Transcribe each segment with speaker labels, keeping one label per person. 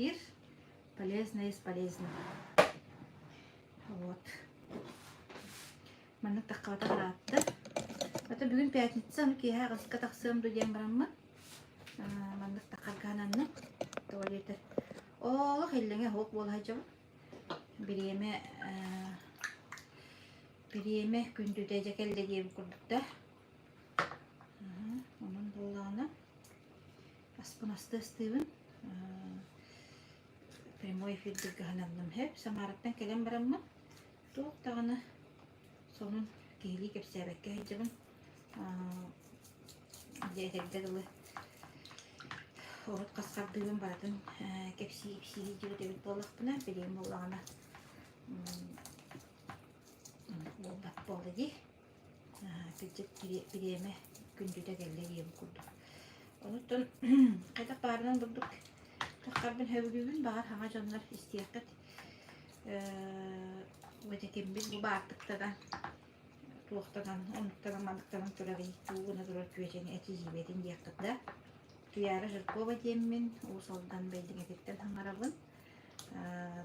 Speaker 1: эфир полезное из полезного. Вот. Маннык таххабата ыраатта. Это бүгүн пятница, ону киэһэ аҕыска тахсыам ду диэн бараммын. Маннык таххаргаананным. Тоҕо диэтэр олох иллэҥэ суох буола сылдьабын. Бириэмэ бириэмэ күндүтэ дьэ кэллэ диэбит курдук да. Онон буоллаҕына аспын астыы астыыбын. Прямой эфирдэргэ аһананным сөп. Самараттан кэлэн бараммын туох даҕаны сонун киһилии кэпсээбэккэ сылдьабын. Дьэ этэргэ дылы урут хас хардыыбын барытын кэпсии-ипсии сылдьыбыт эбит буоллахпына, билигин буоллаҕына буолбат буолла дии. Кырдьык бириэмэ күндүтэ кэллэ диэбит курдук. Онуттан хайдах баарынан бурдук таххарбын сөбүлүүбүн, баҕар саҥа дьоннор истиэххит. Этиммит бу баартыктанан туохтанан оннуктанан манныктанан турарый туу гына турар күөчэни этиһиибэтин диэххит да. Туйаара Жиркова диэммин Уус Алдан Бэйдиҥэтиттэн саҥарабын.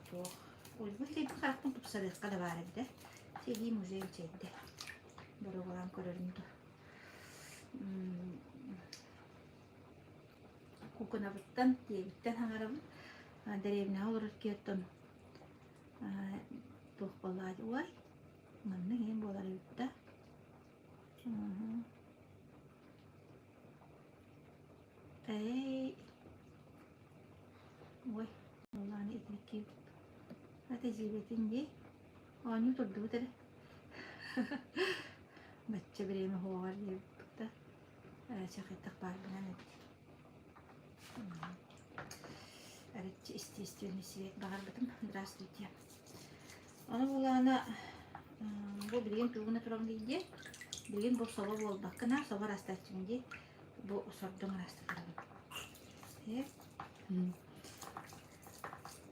Speaker 1: Туох Ольга сирэйбин харахпын тупсарыахха да баар эбит ээ. Сэлии музей чэйдэ. Боруобалаан көрөрүм дуу. Куукунабыттан, дьиэбиттэн саҥарабын. Дэриэбинэҕэ олорор киһи туох буоллаҕай уой манна иһин буолар эбит да. Эй Ой, буоллаҕына итинник ата дьиибэтин дии оонньуу турдубут эрэ бачча бириэмэ уһуоҕар диэбиппит да чахайтах баарбынан эбит арыччы естественный свет баҕарбытым здравствуйте ону буоллаҕына бу билигин тугуна турабын дии билигин бу собо буолбаккына собо ыраастааччыбын дии бу сордоҥ ыраастатарабын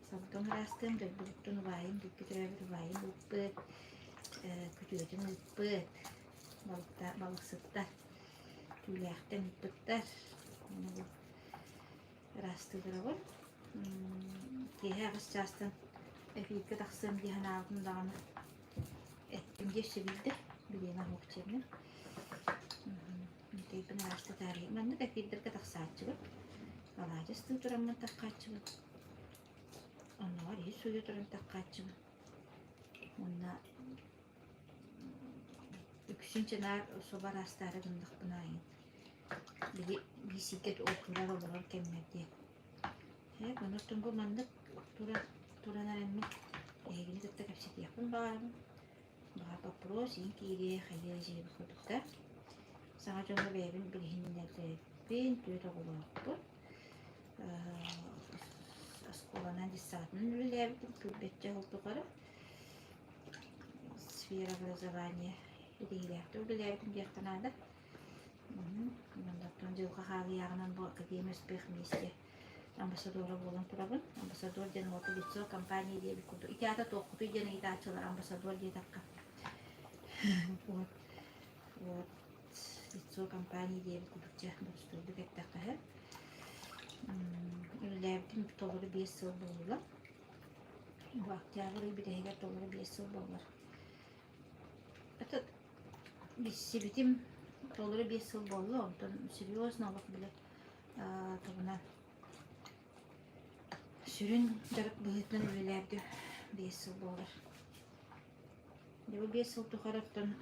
Speaker 1: Сордоҥ ыраастыам, дойдубуттан убайым, бииргэ төрөөбүт убайым ыыппыт, күтүөтүм ыыппыт, балыкта балыксыттар, түүлээхтэн ыыппыттар. Ону бу ыраастыырабын. Киэһэ аҕыс чаастан эфиргэ тахсыам дии санаабытым даҕаны эттим дии өссө биирдэ, бириэмэ суох диэммин. Тыйбын ааста таарыйа. Маннык эфирдэргэ тахсааччыбын. Алаадьы ыстыы тураммын таххааччыбын. Оннооҕор иһит сууйа туран таххааччыбын. Уонна үксүн чынаар собо араастаары гыннахпына айын. Били биисиккэ турар олорор кэммэр диэн. Ээ, онон бу маннык турар туран эрэммин эһигини кытта кэпсэтиэхпин баҕарабын. Баҕар боппуруос иин киириэ, хайыа дьиэбит курдуктар. Саҥа дьоҥҥо бэйэбин билиһиннэрбин, түөрт оҕолоохпун. Оскуоланан детсадынан үлэлээбитим күүрбэччэ сыл тухары. Сфера образования идиилээхтик үлэлээбитим диэххэ наада. Онтон дьылҕа хаалыйааҕынан бу Академия успех вместе амбассадора буолан турабын. Амбассадор диэн уоту лицо компания диэбит курдук. Ити аата туоххутуй диэн ыйытааччылар амбассадор диэтэххэ. Вот. Вот. Лицо компания диэбит курдук дьэ боростуойдук эттэххэ сөп. Үлэлээбитим толору 5 сыл буолла. Бу октябрь ый бүтэһигэр толору 5 сыл буолар. Это билсибитим толору 5 сыл буолла, онтон серьезно олох били тугунан сүрүн дьарык быһыытынан үлэлээбитим 5 сыл буолар. Дьэ бу 5 сыл тухары оттон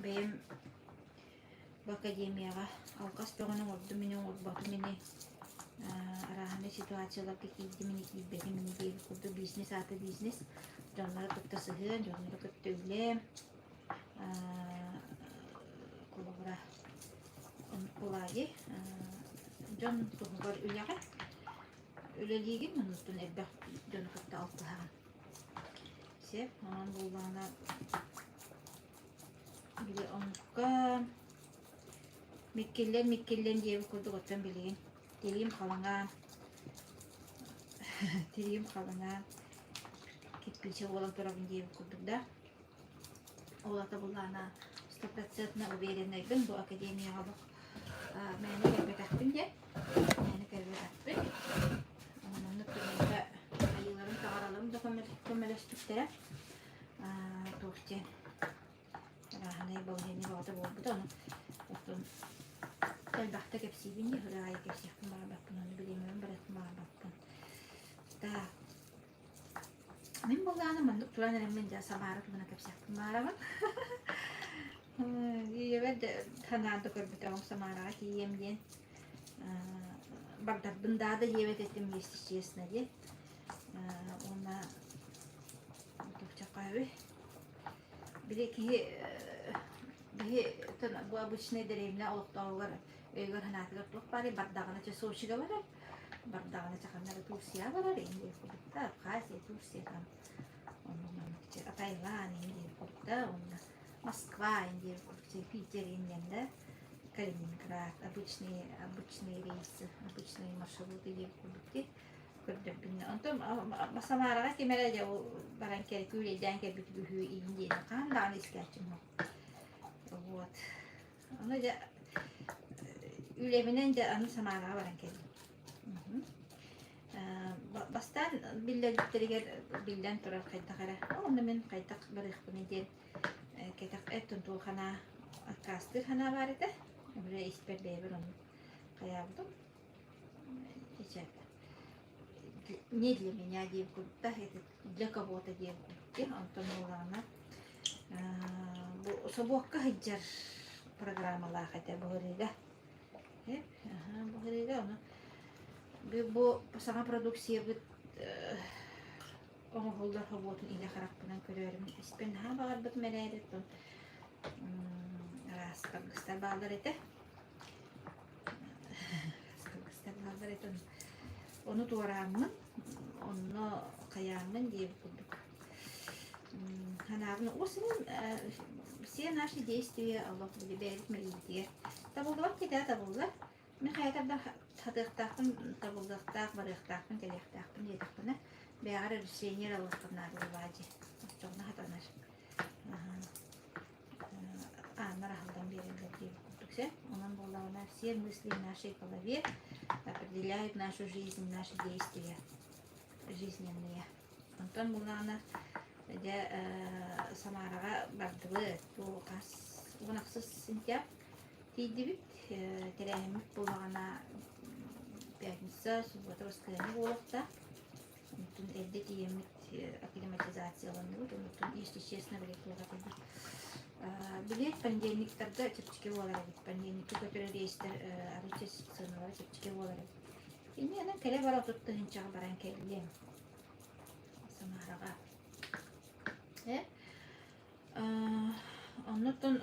Speaker 1: бэйэм бу академияҕа алҕас бөҕөнү оҥордум ини оҥорботум ини арааһынай ситуацияларга киирдим ини киирбэтим ини диэбит курдук бизнес аата бизнес дьоннору кытта сыһыан дьоннору кытта үлэ холобура онкологи дьон туһугар үлэҕэ үлэлиигин оннуттан элбэх дьону кытта алтыһаҕын сөп онон буоллаҕына били оннукка миккиллэн миккиллэн диэбит курдук оттон билигин тириим халыҥаан тириим халыҥаан кирпиичэ буолан турабын диэбит курдук да Ол ата былаана стопроцентно увереннайбын бу академияҕа олох мээнэ кэлбэтэхпин диэн мээнэ кэлбэтэхпин. Маннык кэлбиттэрэ. Туох диэн арааһынай балаһыанньа бөҕөтө буолбута. Ону оттон элбэхтэ кэпсиибин дии, ырыа аайы кэпсиэхпин баҕарбаппын, ону билиэмэбин барыахпын баҕарбаппын. Так, мин буоллаҕына маннык туран эрэммин дьэ Самара туһунан кэпсиэхпин баҕарабын. Ийэбэр да санаан да көрбүтүм Самараҕа тиийиэм диэн. Бардарбын даа да диэбэт этим, если честно диэн. Уонна туохчаххаһый били киһи биһи бу обычный дэриэбинэ олохтооҕугар өйүгэр санаатыгар туох баарый бардаҕына чэ Сочига барар бардаҕына чэ ханна эрэ Турция барар Индия курдук Абхазия Турция там оннук маннык чэ Таиланд Индия курдук да уонна Москва Индия курдук Питер Индиян да Калининград обычные обычные рейсы обычные маршруты диэн курдук дии көрдөрбүннэ. Онтон Самараҕа ким эрэ дьэ ол баран күүлэйдээн кэлбит үһү иин диэн хаһан даҕаны истээччим суох. Вот. Ону дьэ үлэбинэн дьэ аны Самараҕа баран кэллим. Бастаан биллэрбиттэригэр биллэн турар хайдах эрэ онно мин хайдах барыахпыный диэн кэтэх эттэн туох санаа аккаастыыр санаа баар этэ. Били испэр бэйэбэр оннук хайаабытым. Не для меня диэн курдук это для кого-то диэн курдук онтон буоллаҕына бу собуокка сылдьар программалаах этэ быһырыыга быһырыыга ону бу саҥа продукциябыт оҥоһуллар собуотун илэ харахпынан көрөөрүм испин наһаа баҕарбытым эрээри оттон араас харгыстар бааллар этэ Кыргызтар этэ ону туорааммын, онно хайааммын диэбит курдук. Ханаабын осенью все наши действия олох били бэйэбит мэлийбитигэр табыллыбат киһи табыллар. Мин хайатар да сатыахтаахпын, табыллыахтаах, барыахтаахпын, кэлиэхтээхпин диэтэхпинэ, бэйэҕэр решение ылыаххын наада буоллаҕа дии. Оччоҕуна хатанар. Ааннар аһыллан биэрэллэр диэбит курдук сөп. Онон буоллаҕына все мысли в нашей голове определяют нашу жизнь, наши действия жизненные. Онтон буоллаҕына дьэ Самараҕа бардыбыт. Бу хас 16 сентябрь тиийдибит. Тэрээһиммит буоллаҕына пятница, суббота, воскресенье буолуохтаах. Онтон эрдэ тиийэммит акклиматизацияланныбыт, онтон если честно билет курдук. Билет понедельниктарга чэпчэки буолар эбит. Понедельникка көтөр рейстэр арыычча сыаналара чэпчэки буолар эбит. Иннинэн кэлэ-бара 30 тыһыынчаҕа баран кэллим Самараҕа. Э? Оннуттан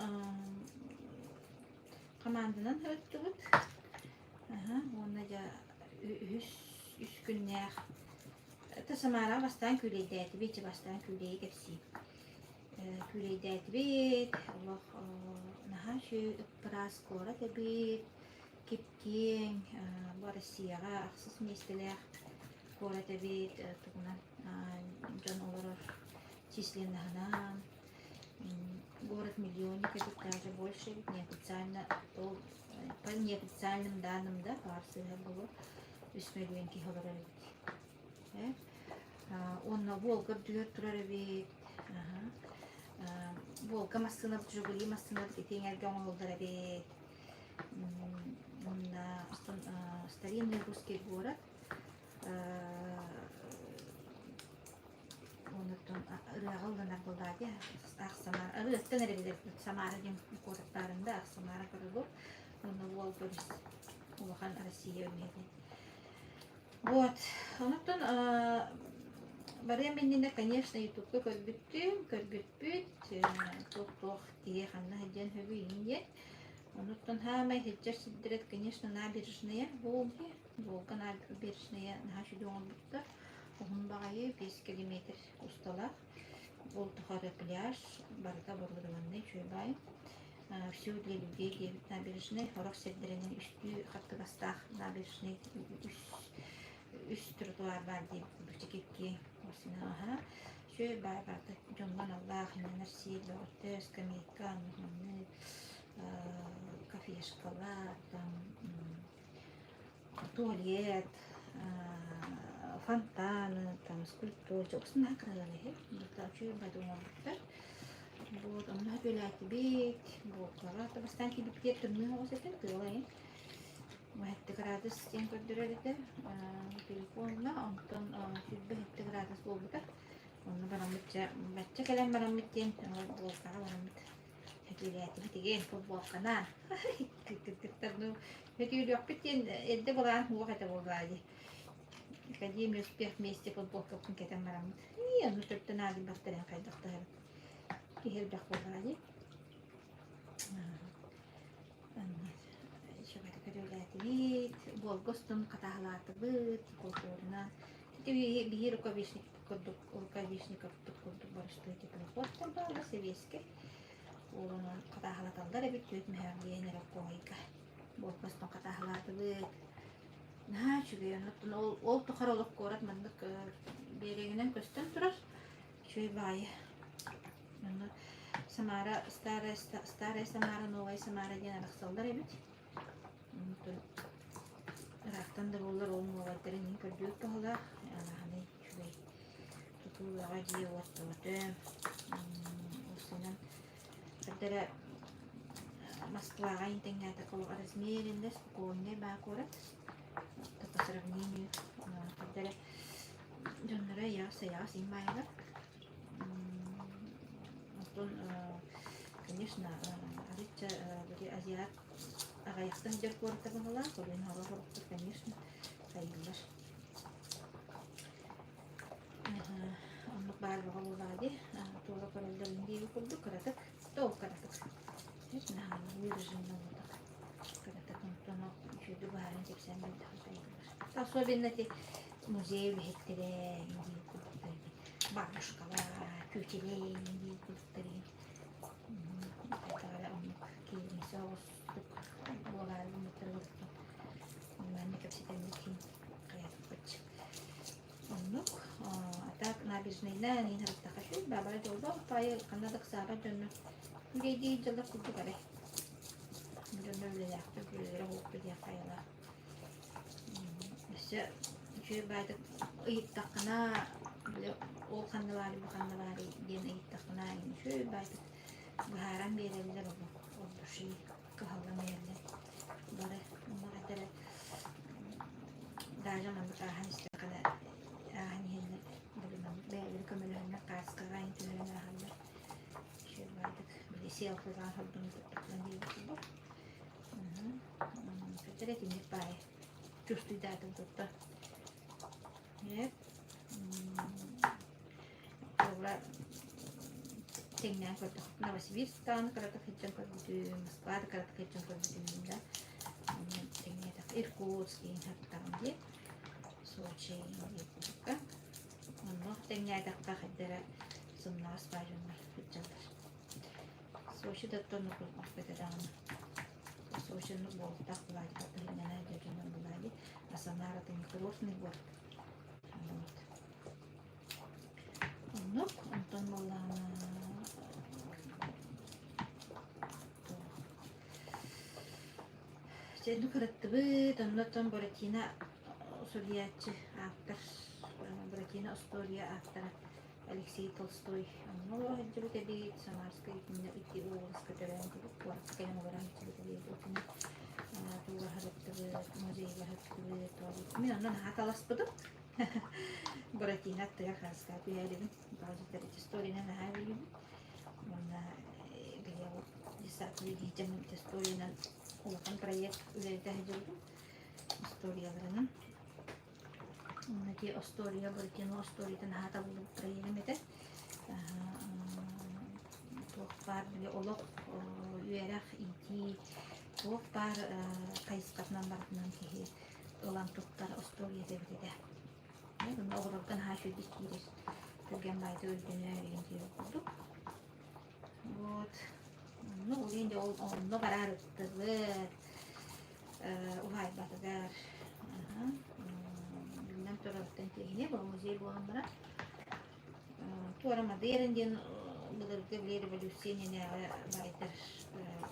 Speaker 1: хамаанданан сырыттыбыт. Уонна дьэ үһүс үс күннээх это Самараҕа бастаан күүлэйдээтибит, дьэ бастаан күүлэйи кэпсиим. Күүлэйдээтибит, олох наһаа үчүгэй ыппыраас куорат эбит, кип-киэҥ, бу Россияҕа ахсыс миэстэлээх куорат эбит, тугунан дьон олорор численноһынан город миллионник эбит даже больше эбит неофициально ол по неофициальным данным да баар сыыһа буолуо 3 миллион киһи олорор эбит э уонна Волга үрдүгэр турар эбит Волга массыынабыт Жигули массыынабыт ити эҥэргэ оҥоһуллар эбит уонна старинный русский город Онуттан ырыаҕа ылланар буоллаа дии Ах Самара ырыаттан эрэ билэр Самара диэн куораттаарын да Ах Самара көрөбү уонна уол көрүс улахан Россия үлэһитэ. Вот. Онуттан барыам иннинэ, конечно, ютубка көрбүттүм, көрбүппүт, туох-туох киһи ханна сылдьан сөбүй иһин диэн. Онуттан хаамай сылдьар сирдэрэ, конечно, набережная Волги, Волга набережная наһаа үчүгэй оҥорбуттар. Уһун баҕайы 5 километр усталаах. Ол тухары пляж, барыта оборудованный, үчүгэй баҕайы. Все для людей диэбит набережнай, сорох сирдэринэн үстүү хаттыгастаах набережнай үс, үс тротуар баар диэбит курдук киэҥ аһа. Үчүгэй баай барыта дьоҥҥо аналлаах иннэнэр сир бөҕөтө, скамейка, маннык кафешкалар, там туалет. Фонтаны, там скульптура, дьокуускай наһаа кыралар иһи. Үчүгэй бады оҥорбуттар. Вот, онно сөтүөлээтибит, буолкаҕа бастаан киирбиппитигэр тымныы оҕус этэ, тыала иһин. Сэттэ градус диэн көрдөрөр этэ телефонҥа, онтон 27 градус буолбута. Онно бараммыт дьэ, бачча кэлэн бараммыт диэн буолкаҕа бараммыт сөтүөлээтибит игин футболканан. Кыргыттар ну сөтүөлүөхпүт диэн эрдэ былаан суох этэ буоллаа дии. Академия успех вместе футболкабытын кэтэн бараммыт. Ии, ону төртөн аалыйбаттар эн хайдах да киһи элбэх буоллаҕа дии. Үчүгэйдик көрүөлээтибит, буолга устун хатааһылаатыбыт, култуурунан. Ити биһи рукавичник курдук, рукавичниковпут курдук боростуой теплоходтар бааллар, сэбиэскэй. Уолунан хатааһылаталлар эбит, түөрт мөһөөх диэн эрэ куоһайга. Буолга устун хатааһылаатыбыт. Наһаа үчүгэй, оннуттан ол, ол тухары олох куорат маннык биэрэгинэн көстөн турар. Үчүгэй баайы. Онно Самара, старая, старая Самара, новая Самара диэн арахсаллар эбит. Онтон ыраахтан да буоллар ол нуобайдарын иһин көрдүүр туһалаах, анаһаны үчүгэй тутуулаҕа дьиэ уот бөҕөтө. Уопсайынан эрдэрэ Москваҕа интэҥнээтэххэ олох размеренно, спокойнай баа куорат. По сравнению эрдэрэ дьонноро эйэҕэс-сайаҕас иҥ баайалар. Оттон, конечно, арыычча били азиат аҕыйахтан дьэр куората быһыылаах, олен хоро-хорохтор, конечно, хайыыллар. Оннук баар бөҕө буоллаҕа дии. Туора көрөллөрүн диэби курдук кыратык, да ол кыратык. Выраженно буолбатах. Кыратык онтон үчүгэйдик быһааран кэпсээн биэрдэххэ хайыыллар. Особенно эти музей үлэһиттэрэ диир курдуктар бабушкалар, тетелей диир курдуктар эрэ оннук кииринсэ оҕустук буолаары гыммыттар курдук манна кэпсэтэммит иһин хайатыппыт оннук а так набережныйынан иһин ырыттахха үчүгэй баабара дьоллоох баайы ханна да ыксаабат дьонно үгэйдии дьыллар курдук эрэ дьонно үлэлээхтэр үлэлэрэ уоппут диэххэ айылаах Өссө үчүгэй баайдык ыйыттаххына, били ол ханна баарый, бу ханна баарый диэн ыйыттаххына, үчүгэй баайдык быһааран биэрэллэр олох от души кыһаллан биэрэллэр. Бары онно этэрэ даже маннык ааһан истэххинэ ааһан иһэллэр били маннык бэйэлэрэ көмөлөһөннөр кааскаҕа иһин түһэрэн ааһаллар. Үчүгэй баайдык били селфилаан хордун туттан диэбит курдук. Көтөр итинник баайы чувствуйдаатым кытта. Нет. Туора тэҥнээн көрдөх. Новосибирсктан кыратык сылдьан көрбүтүм, Москвада кыратык сылдьан көрбүтүм да. Тэҥнээтэх Иркутск диэн хаттаҕым дии. Сочи диэн курдукка. Онно тэҥнээтэххэ хайда эрэ сымнаҕас баай дьоннор сылдьаллар. Сочи да оттон этэ даҕаны. Сочины буолтах Владик тыһыынньана дьонун Владик, а Самара это не курортный город. Вот. Оннук, онтон буоллаҕына Дьэ, ну кыраттыбыт, оннуттан Буратино суруйааччы ааптар, Буратино остуоруйа ааптара Алексей Толстой онно олоро сылдьыбыт эбит, Самарскай итиннэ ити уобаласка төрөөн куоракка кэлэн олоро сылдьыбыт эбит. Итини туура сырыттыбыт, музейга сырыттыбыт. Мин онно наһаа таласпытым. Буратино аттыгар харыстаат түһээрибин. Баҕа историяны наһаа билибин. Уонна били десятый дьон историянан улахан проект үлэлэтэ сылдьыбытым. Историяларынан. Уонна ити остуоруйа Буратино остуоруйатын наһаа табыллыбыт проегым этэ. Туох баар били олох, үөрэх, иитии туох баар хайысхатынан барытынан киһи ылан туттар остуоруйата эбит этэ. Онно оҕолорго наһаа үчүгэйдик киирэр, түргэн баайдык өйдөнөр диэн диэбит курдук. Вот. Ну, ол иһин дьэ ол онно бараар ыттыбыт уһаайбатыгар биллэн турарыттан киһини бу музей буолан баран туора модерн диэн былыргы били революция иннинээҕи баайдар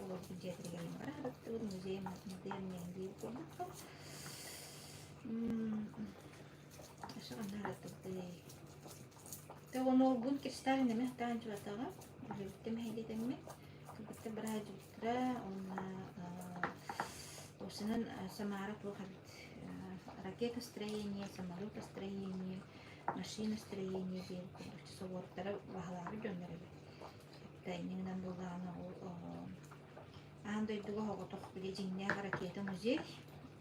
Speaker 1: олорбут дьиэтигэр барар ыттыбыт музей модерн диэн диир курдук. Даша ханна аратыбытый? Тэ уонуолгун Кристалин эмэ сатаан дьыбатаҕа, үлэбиттэ мэһэйдэтэммит, кыргыттар быраадьыбыттара уонна уопсайынан Самара туох эбит ракетостроение, самолетостроение, машиностроение диэн курдук собуоттара баһылаабыт дьоннор эбит. Инньэ гынан буоллаҕына ол аан дойдуга соҕотох били дьиҥнээх ракета музей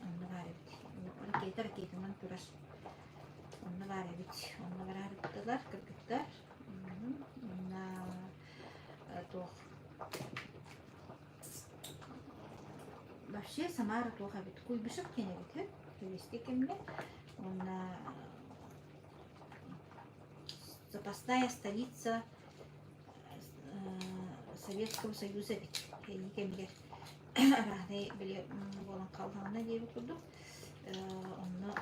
Speaker 1: онно баар эбит. Ракета ракетанан турар. Онно баар эбит. Онно бараарыттылар кыргыттар. Уонна туох Вообще Самара туох эбит? Куйбышев диэн эбит үһү. Сэбиэскэй кэмҥэ. Уонна запасная столица Советского Союза эбит. Кэлии кэмигэр арааһынай били буолан хааллаҕына диэбит курдук онно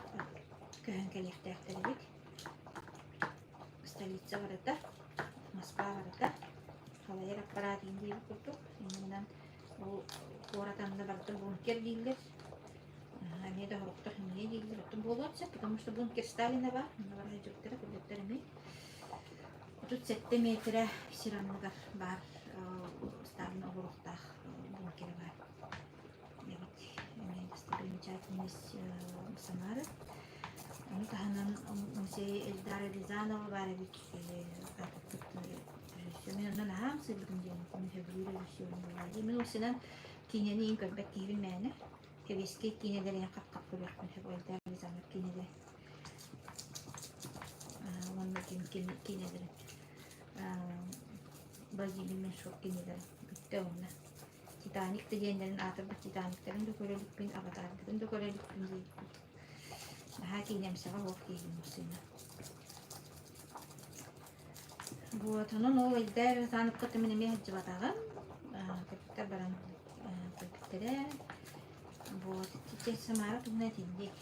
Speaker 1: көһөн кэлиэхтээхтэр эбит. Столица барыта, Москва барыта салайар аппарат иһин диэбит курдук. Иннинэн ол куорат анна барыта бункер дииллэр. Эмиэ да сорохтор эмиэ дииллэр. Оттон буолуон сөп, потому что бункер Сталина баар. Онно бара сылдьыбыттара, кыргыттар эмиэ. 37 миэтэрэ сир анныгар баар Сталин оҕуруохтаах бункера баар. Эбит эмиэ достопримечательность Самары. Ону таһынан музей Эльдара Рязанова баар эбит. Режиссер. Мин онно наһаа ымсыырбытым диэн мин сөбүлүүр режиссерум буолла дии. Мин усунан киинэни иин көрбөт киһибин мээнэ. Сэбиэскэй киинэлэри хап-хап көрүөхпүн сөп Эльдар Рязанов киинэлэри. Уонна ким киинэлэрин Владимир Меньшов киинэлэрин бүттэ уонна Титаник да диэннэрин аатырбыт Титаниктарын да көрө иликпин, Аватарбытын да көрө иликпин диэбиппин. Наһаа киинэмсэҕэ суох киһибин массыына. Вот, онон ол Эльдар Рязановка мин эмиэ сылдьыбатаҕым. Кыргыттар баран көрбүттэрэ. Вот, ити Самара туһунан итинник.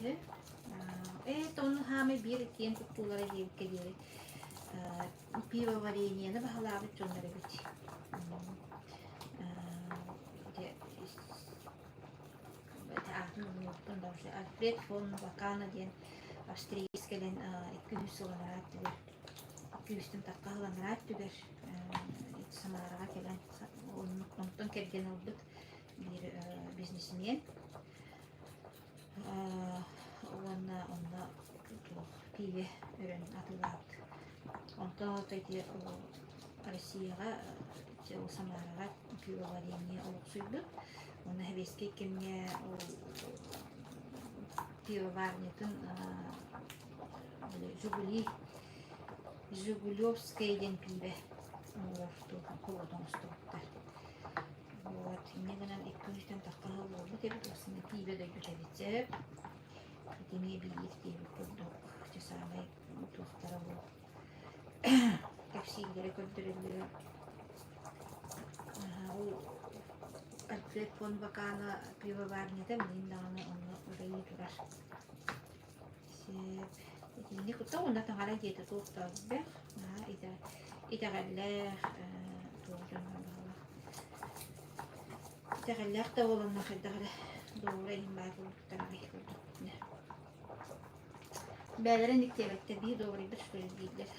Speaker 1: Ээ, ону хаамай биир киэн туттуулара диэбиккэ диэри пивоварениены баһылаабыт дьоннор эбит. Ити аатын умнубуппун да уже Альфред фон Бакана диэн австриец кэлэн 200 сыл анараа өттүгэр 200-тэн тахха сыл анараа өттүгэр Самараҕа кэлэн онтон кэргэн ылбыт биир бизнесмен уонна онно туох пиибэ өрөн атыылаабыт. Онтон ити Россияҕа ол Самараҕа пивоварение олохсуйбут. Уонна сэбиэскэй кэмҥэ ол пивоварнятын Жигули Жигулевское диэн пиибэ оҥорор холуот оҥостубуттар. Вот, инньэ гынан икки үстэн тахха ыал буолбут эбит, уопсайынан пиибэ дойдута эбит сөп. Ити эмиэ биир диэбит курдук, чэ саамай туохтара бу кэпсииллэрэ көрдөрөллөрө ол Альфред фон Бакана пивоварнята билигин даҕаны онно үлэлии турар. Сөп. Итинник кутта уонна таҥара дьиэтэ туох да элбэх, наһаа итэҕэллээх туох дьоннор бааллар. Итэҕэллээх да буоланнар хайдах эрэ доҕоро иһин баар буолбуттар аҕай курдук. Бээлэрэ никтиэбэттэр биир добрыйдар что ли дииллэр.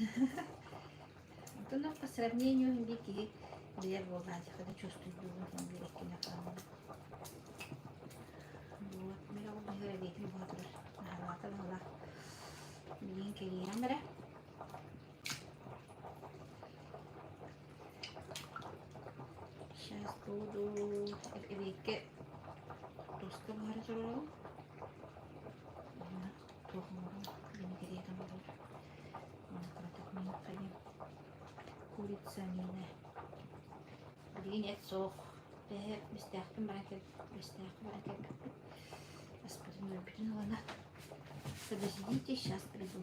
Speaker 1: Онтон по сравнению биир киһи билэр буоллаҕа дии, когда чувствуйдуубун биир эккини хаалла. Вот, мин ол быһыыра эбиэтим буола турар. Наһаалаата быһыылаах. Билигин кэлиэҕим эрэ. Сейчас буду эбиэккэ тоска буһара турарым. Уонна туох оҥорон винегрет оҥорор. Уонна кыратык миин хайыам. Курица миинэ. Билигин эт суох. Бэһэ бэстээхпин баран кэл бэстээххэ баран кэлбиппит. Аспытын өлбүтүн ылана. Подождите, сейчас приду.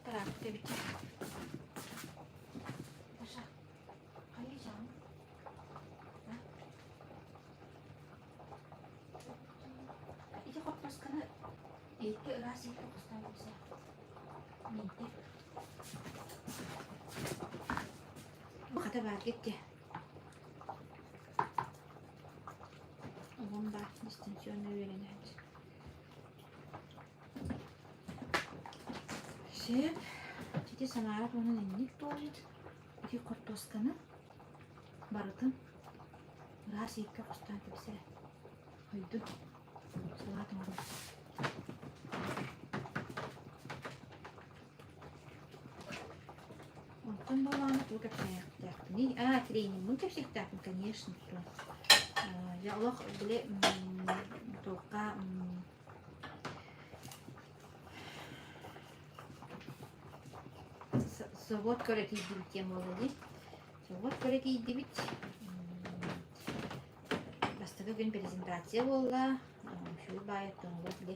Speaker 1: Тарааппыт эбит. Маша, хайыы Ити хоппуосканы икки ыраас иһит. Миинтэ. Хата бааргыт дии. Оҕом баар дистанционно үөрэнээччи. Сөп. Ити Самара туһунан инник туолбут. Ити хортуосканы барытын ыраас иһиккэ хостоон кэбисэрэ. Хойдун. Салаат оҥорон. Онтон буоллаҕына тугу кэпсээхтээхпиний? Аа, тренингмин кэпсиэхтээхпин, конечно, Дьэ, олох били туохха Завод көрө тиийдибит диэн буолла дии. Завод көрө тиийдибит. Бастакы күн презентация буолла. Үчүгэй баайыттан олох били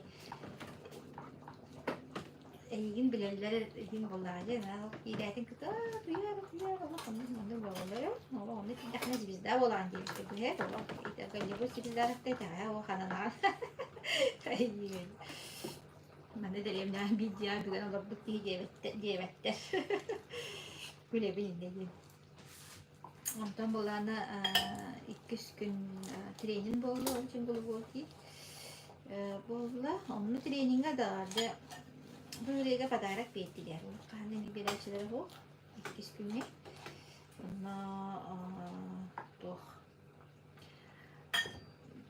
Speaker 1: эйигин билэллэр иһин буоллаҕа дии. Ол киирээтин кытта туйаара туйаара олох оннук маннык буолаллар. Олох оннук киирдэххинэ звезда буолаҕын диэбиттэр быһа. Олох Голливуд звездаларыттан итэҕэйэ ол хананаҕын. Манна дэриэбинэҕэ биир дьиэҕэ бүгэн олорбут киһи диэбэттэр, диэбэттэр. Күлэбин иннэ диэн. Онтон буолаана иккис күн тренинг буолла, очень глубокий буолла. Онно тренингэ да дьэ бу үлэгэ подарок биэрдилэр. Хаһан эмэ биэрээччилэрэ суох иккис күҥҥэ. Онно туох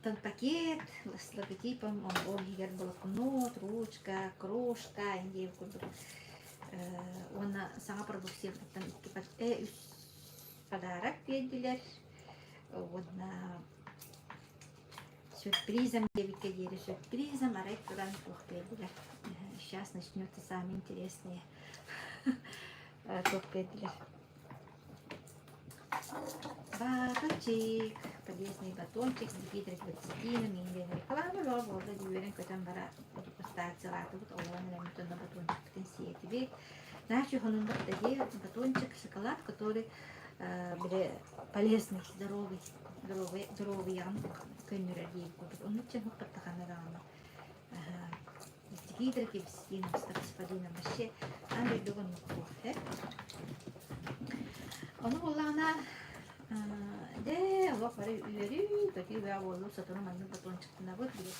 Speaker 1: Тон пакет с логотипом, ол иһигэр блокнот, ручка, кружка диэн курдук уонна саҥа продукциябытыттан икки үс подарок биэрдилэр уонна сюрпризом диэбиккэ диэри сюрпризом арай туран туох биэрдилэр сейчас начнется самое интересное туох биэрдилэр Батончик, полезный батончик с дигидроглицерином, диэн реклама бөҕө буолла дии үөрэн-көтөн бара дегустациялаатыбыт, олорон эрэммит уонна батончикпытын сиэтибит. Знаешь, хонуннук да дии батончик, шоколад, который били полезный, здоровый, здоровый, здоровыйаҕын көннөрөр диэн курдук. Оннук чэ хаппаттахана даҕаны Дигидроглицерином с вообще аан дойдуга оннук кофе. Ону буоллаҕына дьэ олох бары үөрүү, көтүү бөҕө буоллум, сотору маннык батончиктанабыт, били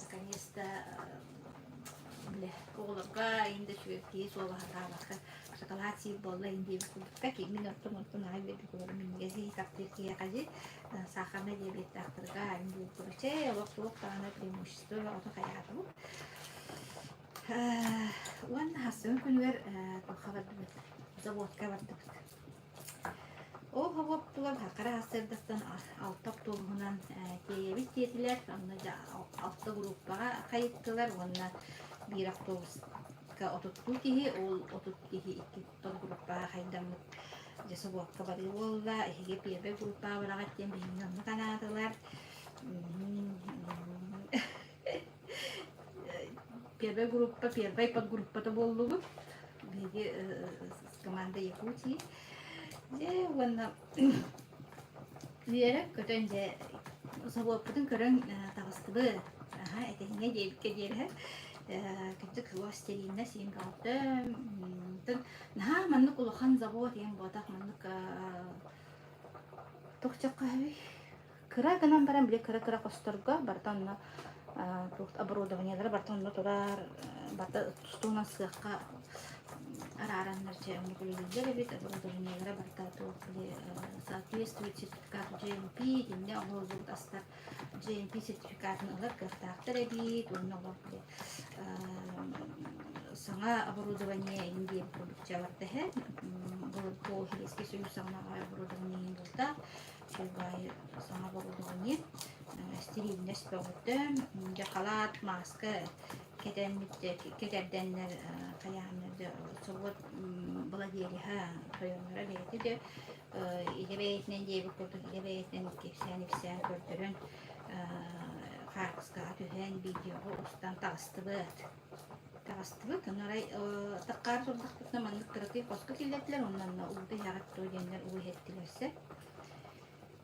Speaker 1: наконец-то били оҕолорго иин да үчүгэй киһи суолаһатаабакка шоколад сиир буолла иин диэбит курдукка мин оттон онтон аҕай үөрбүт олорум минньигэс таптыыр киһиэхэ дии сахарнай диабеттаахтарга иин диэбит курдук чэй олох туох даҕаны преимущество бөҕөтө хайаатыбыт Уонна хассыын күнүгэр туохха бардыбыт? Заводка бардыбыт. Ол хобуоптулар хара сарсыардаттан алта автобуһунан тиэйэбит диэтилэр. Онно алта группаҕа хайыттылар уонна биир автобуска отуттуу киһи, ол 30 киһи икки группаҕа хайдаммыт дьэ собуокка барыы буолла. Эһиги первый группаҕа бараҕыт диэн биһигини онно канаатылар. Первая группа, первая подгруппата буоллубут. Биһиги команда Якутии. Дьэ уонна үөрэ көтөн дьэ собуоппутун көрөн таҕыстыбыт. Аха этэҥҥэ диэбиккэ диэри кырдьык стерильнэ сиэн көҕүттüm. Наһаа маннык улахан завод диэн буотах маннык туох дьахха Кыра гынан баран били кыра-кыра хосторго барыта онно туох оборудованиелара барыта онно турар, барыта тустуунан сыахха араараннар дьэ оннук үлэлииллэр эбит, оборудованиелара барыта туох били соответствует сертификату GMP итиннэ оҥоһуллубут астар GMP сертификатын ылар кыахтаахтар эбит уонна олор били саҥа оборудование иһин диэбит курдук дьэ барыта иһэ былыргы Советский Союз саҕанааҕы оборудование иһин бултаах Сылбаайы саҥа оборудование, стерильность бөҕөтө, дьэ халаат, мааска кэтэммит кэтэрдэннэр хайааннар дьэ собуот владелеһа тойонноро бэйэтэ дьэ илэ бэйэтинэн диэбит курдук илэ бэйэтинэн кэпсээн-ипсээн көрдөрөн хаартыскаҕа түһэн видеоҕа устан таҕыстыбыт. Таҕыстыбыт. Ону арай таккаар турдахпытына маннык кыракый хоско киллэрдилэр уонна онно уута иһэҕит дуо диэннэр уу иһэттилэр сөп.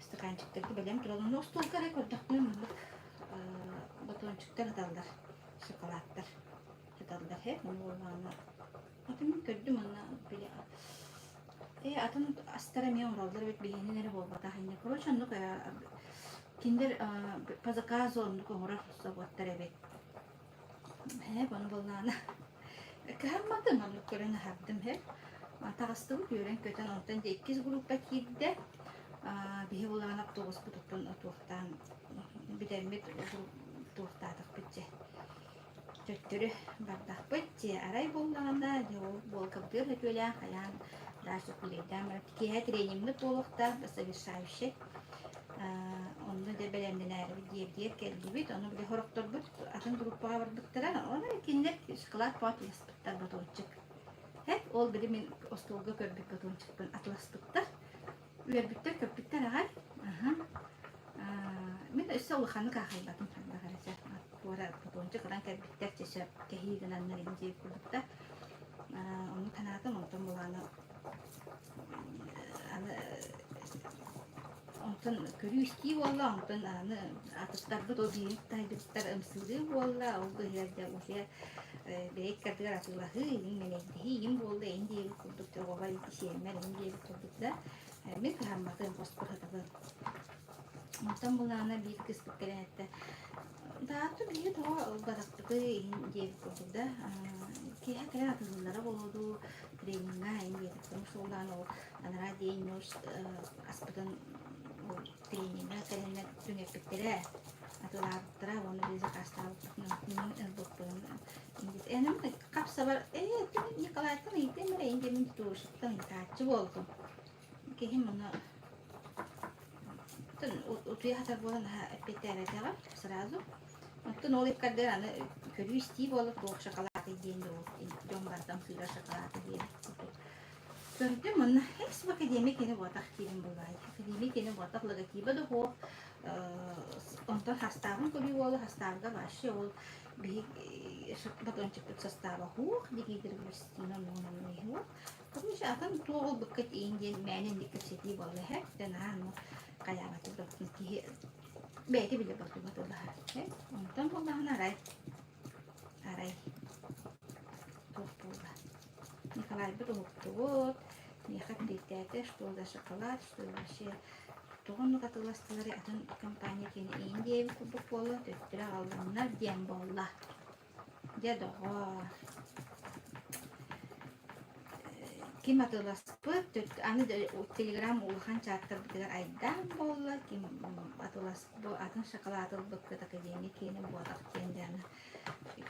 Speaker 1: Стаканчиктарга бэлэм турал. Онно остуолга эрэ көрдөхпүнэ маннык батончиктар ыталлар, шоколадтар. ыыталлар һэ буоллаҕына атын мин көрдүм уонна били ээ атын астара эмиэ оҥороллор эбит биһиэнин эрэ буолбатах инньэ короче оннук кинилэр по заказу оннук оҥорор собуоттар эбит ээ ону буоллаҕына кыһамматым оннук көрөн аһардым һэ таҕыстыбыт үөрэн-көтөн онтон дьэ иккис группа киирдэ биһи булаан автобуспутуттан туохтаан бүтэммит туохтаатахпыт дьэ төттөрү бардахпыт дьэ арай буоллаҕына дьэ ол буолкабытыгар сөтүөлээн хайаан дальше күүлэйдээн баран киэһэ тренингмит буолуохтаах завершающий онно дьэ бэлэмнэнээрибит диэбитигэр кэллибит ону били сорохторбут атын группаҕа барбыттара ону кинилэр шоколад атыласпыттар батончик һэп ол били мин остуолга көрбүт батончикпын атыласпыттар үөрбүттэр көппүттэр аҕай аха мин өссө улаханнык аахайбатым хайдах эрэ чэ туора батончик ылан кэлбиттэр чэ сөп кэһии гынаннар ини диэбит курдуктар оннук санаатым онтон булаана аны онтон көрүү-истии буолла, онтон аны атыттарбыт ол биһиги таһыйбыттар ымсыырыы буолла, ол быыһыгар дьэ уже бэйэ иккардыгар атыылаһыы, иҥ мэнэйдэһии иҥ буолла, иҥ диэбит курдук оҕобор сиэммэр иҥ диэбит курдук да мин кыһамматым, хоспор сытабын. Онтон булаана биир кыыспыт кэлэн эттэ Даатты биһиги тоҕо ылбатахпытый иһин диэбит курдук да киэһэ кэлэн атыылыыллара буолуо дуу трениҥҥа иһин диэтик потому что улаан ол анараа день ночь аспытын ол трениҥҥа кэлэннэр түҥэппиттэрэ атыылаабыттара уонна биһиги заказтаабыппытын ылбыппын энем хапсабар ээ Николайтан ыйытыам эрэ иһин диэмин тутуушуттан ыйытааччы буолтум Киһим ону утуйа сытар буолан наһаа эппиэттээбэтэҕэ сразу. Оттон ол иккардыгар аны көрүү-истии буола туох шоколады диэн дьон барытын сыыра шоколады диэн курдук. Көрдүм онно экс в академия кини буотах диирим буолаай. Академия кини буотах логотиба да суох. Онтон хастаабын көрүү буола хастаабыга вообще ол биһи батончикпыт состава суох дигидер гостина Короче, атын туох ылбыкка тиийин диэн мээнэ инник кэпсэтии буолла эһэ. Дьэ наһаа ону хайаабаты да киһи бэйэтэ билэ бардыбат ыллаһар. Онтон буоллаҕына арай арай туох буолла? Николайбыт уһуктубут, миэхэ эппиэттээтэ, что за шоколад, что вообще тоҕо оннук атыыластылар атын компания киэнэ иин диэбит курдук буолла, төттөрү аҕалланнар диэн буолла. Дьэ, доҕоор, ким атыыласпыт, аны телеграм улахан чааттарбытыгар айдаан буолла, ким атыыласпыт, атын шоколад ылбыккыт академия киэнэ буотах диэн дьэ аны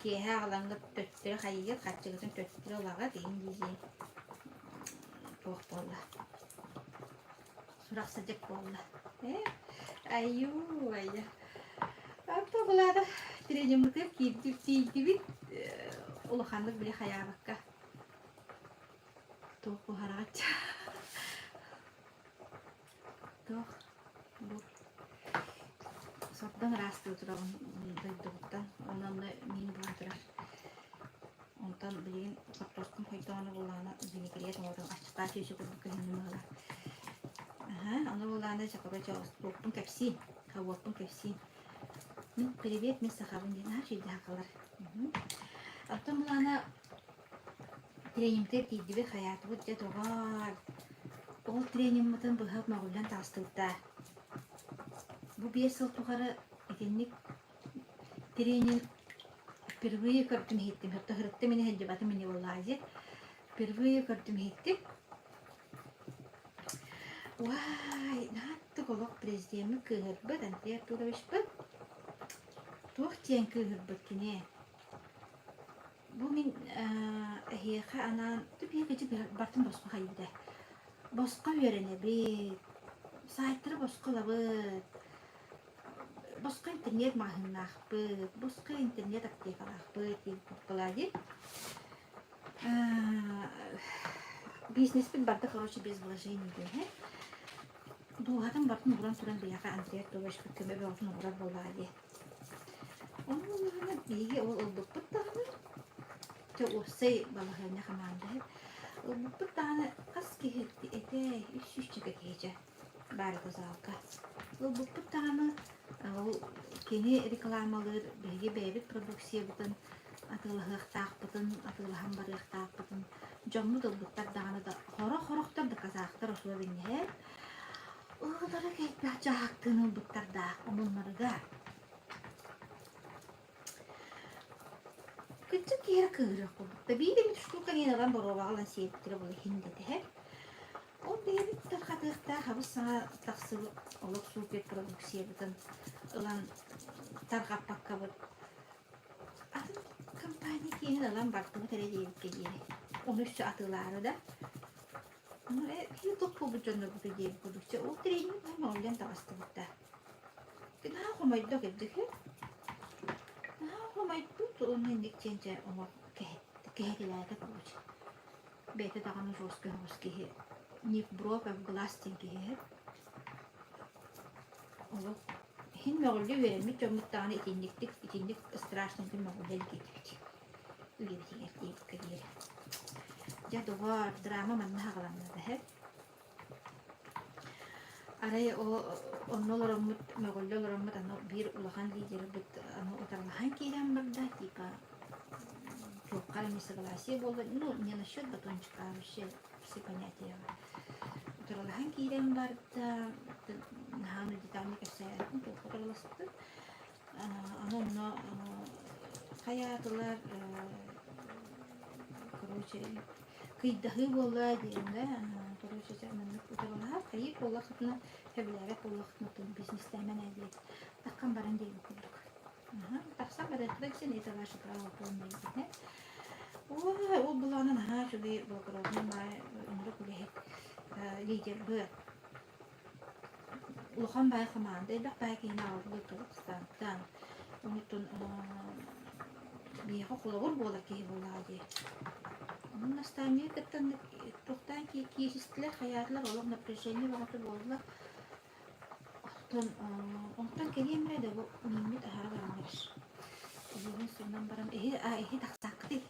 Speaker 1: киэһэ аҕалаҥҥыт төттөрү хайыыгыт, харчыгытын төттөрү ылаҕыт иһин дии туох буолла Сурах-садьык буолла. Ээ, айуу, айа. Аппа булаата тренермытыгар киирдибит, тиийдибит, улаханнык били хайаабакка. Туох буһараҕыт? Туох бу сордоҥ ыраастыы турабын дойдубуттан. Онно онно миин буһан турар. Онтон билигин хортуоскум хойдоҕуна буоллаҕына винегрет оҥорон аччыктаах чүөчэ курдук көһүннүм быһыылаах. Аһа, ону буоллаҕына дьэ короче уоппун кэпсиим, уоппун кэпсиим. Мин привет, мин сахабын диэн аһа үчүгэй сахалар. Оттон буоллаҕына тренингтэр тиийдибит хайаатыбыт дьэ доҕоор. Ол тренингмытын быһа мөҕүллэн таҕыстыбыта. Бу 5 сыл тухары итинник тренинг Впервые көрдүм иһиттим. Һыртта мини сылдьыбатым ини буоллаҕа Впервые көрдүм иһиттим. Уай, нааттык олох президеммит кыыһырбыт Андрей Артуровичпыт. Туох диэн кыыһырбыт кини? Бу мин эһиэхэ анаан түпиэкэчи бартын босхо хайыыта. Босхо үөрэнэбит, саайтары босхо ылабыт, Босхо интернет маҕаһыыннаахпыт, босхо интернет аптекалаахпыт диэн курдук дии. Бизнеспит барда короче без вложений диэн ээ. Дууһатын барытын ууран туран биһиэхэ Андрей Артуровичпыт көмө бөҕөтүн оҥорор буоллаҕа дии. Ону ыллаҕына биһиги ол ылбыппыт даҕаны, дьэ уопсай балаһыанньа хамаанда ылбыппыт даҕаны хас киһи этэй үс сүүсчэкэ киһи дьэ баар этэ залга. Ылбыппыт даҕаны ол кини рекламалыыр биһиги бэйэбит продукциябытын Атыылаһыахтаахпытын, атыылаһан барыахтаахпытын дьоммут ылбыттар даҕаны да сорох-сорохтор доказахтар особеннэһэр. Ыаллара элбэх дьаһахтыын ылбыттардаах омуннарыгар. Кырдьык киһи кыыһырыах курдук да биир эмит штука диэн ылан боруобаҕа ылан сиэбиттэрэ буолуо иһин дэтэһэр. Ол бэйэбит тарҕатыахтаах абыс-саҥа тахсыбыт олох супер продукциябытын ылан тарҕаппаккабыт атын компания киэнин ылан бардыбыт эрэ диэбиккэ диэри. Ону өссө атыылаары да. Ну, киһи туох буолбут дьоннорбутуй диэбит курдук. Чэ, ол тренинг мөҕүллэн таҕыстыбыт да. Наһаа хомойдо кырдьык Наһаа хомойбут уонна инник диэн оҥор кэһэтилээтэ короче. Бэйэтэ даҕаны жестко соҕус киһи не в бровь, а в глаз диэн киһи Олох иһин мөҕүллэ үөрэммит дьоммут даҕаны итинниктик итинник страшнайдык мөҕүллэ илик этибит. Үлэбитигэр диэбиккэ диэри. Дьэ, доҕоор, драма манна саҕаланна да Арай ол онно олороммут, мөҕүллэ олороммут аны биир улахан лидербыт аны утарылаһан киирэн барда, типа туохха эрэ несогласие буолла, ну не насчет батончика, а вообще все понятияҕа. Утарылаһан киирэн барда, наһаа детально кэпсээбэппин, туохха утарыласпытын. Аны онно хайаатылар, короче, кыйдаһыы буолла диэн да, короче, маннык утарылаһар, хайыы буоллаххытына, сөбүлээбэт буоллаххытына, бизнестээмэн ээ диэт, таххан баран диэбит курдук. Тахсан барыахтара дьин, это ваше право полное диэн. Ой, ол былаана наһаа үчүгэй благородный баай ынырык үлэһит лидер быа Улахан баай хамаанда элбэх баай киһини аҕалбыт Казахстантан. Онтон биһиэхэ холобур буолар киһи буоллаҕа дии. Онон наставнигы кытта туохтаан кииристилэр, хайаатылар, олох напряжение бөҕөтө буолла. Оттон онтон кэлиэм эрэ да бу мииммит аһара баран эрэр. Илиибин суунан баран эһи а эһи тахсааххытый.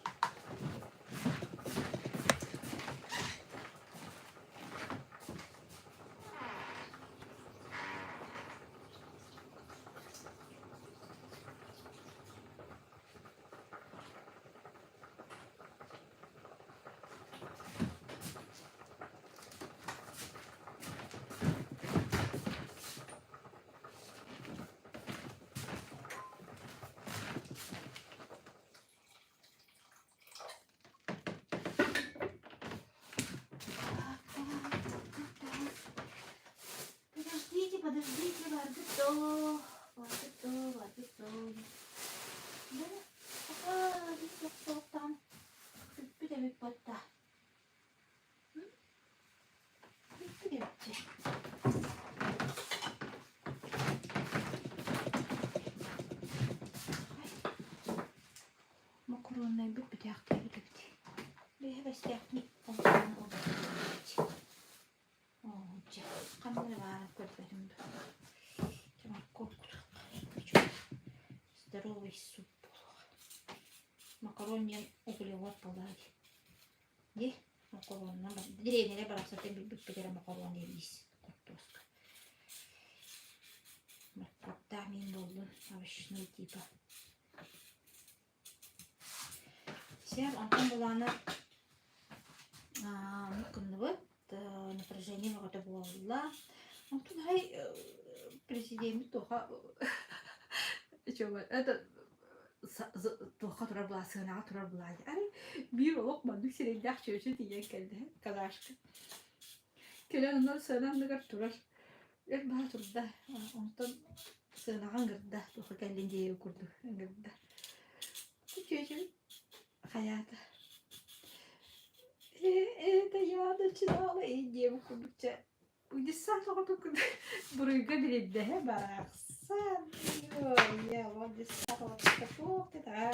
Speaker 1: Подождите, подождите, баргыт доо, баргыт доо, баргыт доо. Да, пока тохтоохтоон бүппүт эбит буотта. Бүппүт эбит Мокоруоннайбыт бүтээхтээбит эбит. Бэйэ бэстээхпин онтон ылбыт. Оо, дьэ, ханна эрэ баарын көрбөтүм да. Дьэ, моркуоп кутуохха. Здоровый суп буолуоҕа. Макарон диэн углевод буоллаҕа дии. Дии, макаронунан бар. Дэриэбинэлэр барахсаттар билбиппит эрэ макарон диэн ис хортуоска. Моркуоптаах миин буоллун, овощной типа. Сиэм онтон былаана кынныбыт напряжение бөҕөтө буолла. Онтон арай президеммит туоха это туохха турар була сыанаҕа турар була арай биир олох маннык сирэйдээх чүөчэ тиийэн кэллэ казашка кэлэн онон сыана анныгар турар Өр баһа турда, онтон сыанаҕа ыҥырда, туохха кэллин диэбит курдук ыҥырда. Чүөчэм хайаата «Это я начинала» диэбит курдук чэ десант оҕотун курдук буруйга билиннэһэ барахсан ой ол десант оҕото туох да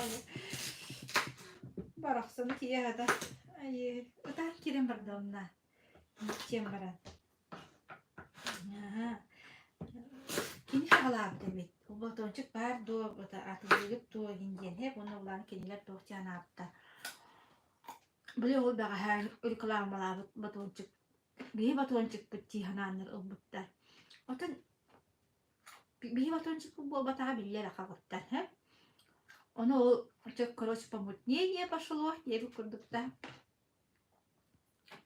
Speaker 1: барахсаны киһи аһата айыы ытаан киирэн барда онно иккиэн баран Аһа. Кини саҕалаабыт эбит. Батончик баар дуо, атыылыыгыт дуо иһин диэн һэп уонна улаан кинилэр туох диэн анаабыттар. Били ол бэҕэһээ рекламалаабыт батончик биһи батончикпыт дии санааннар ылбыттар. Оттон биһи батончикпыт буолбатаҕа биллэр аха һэ. Ону ол короче помутнение пошло диэбит курдук да.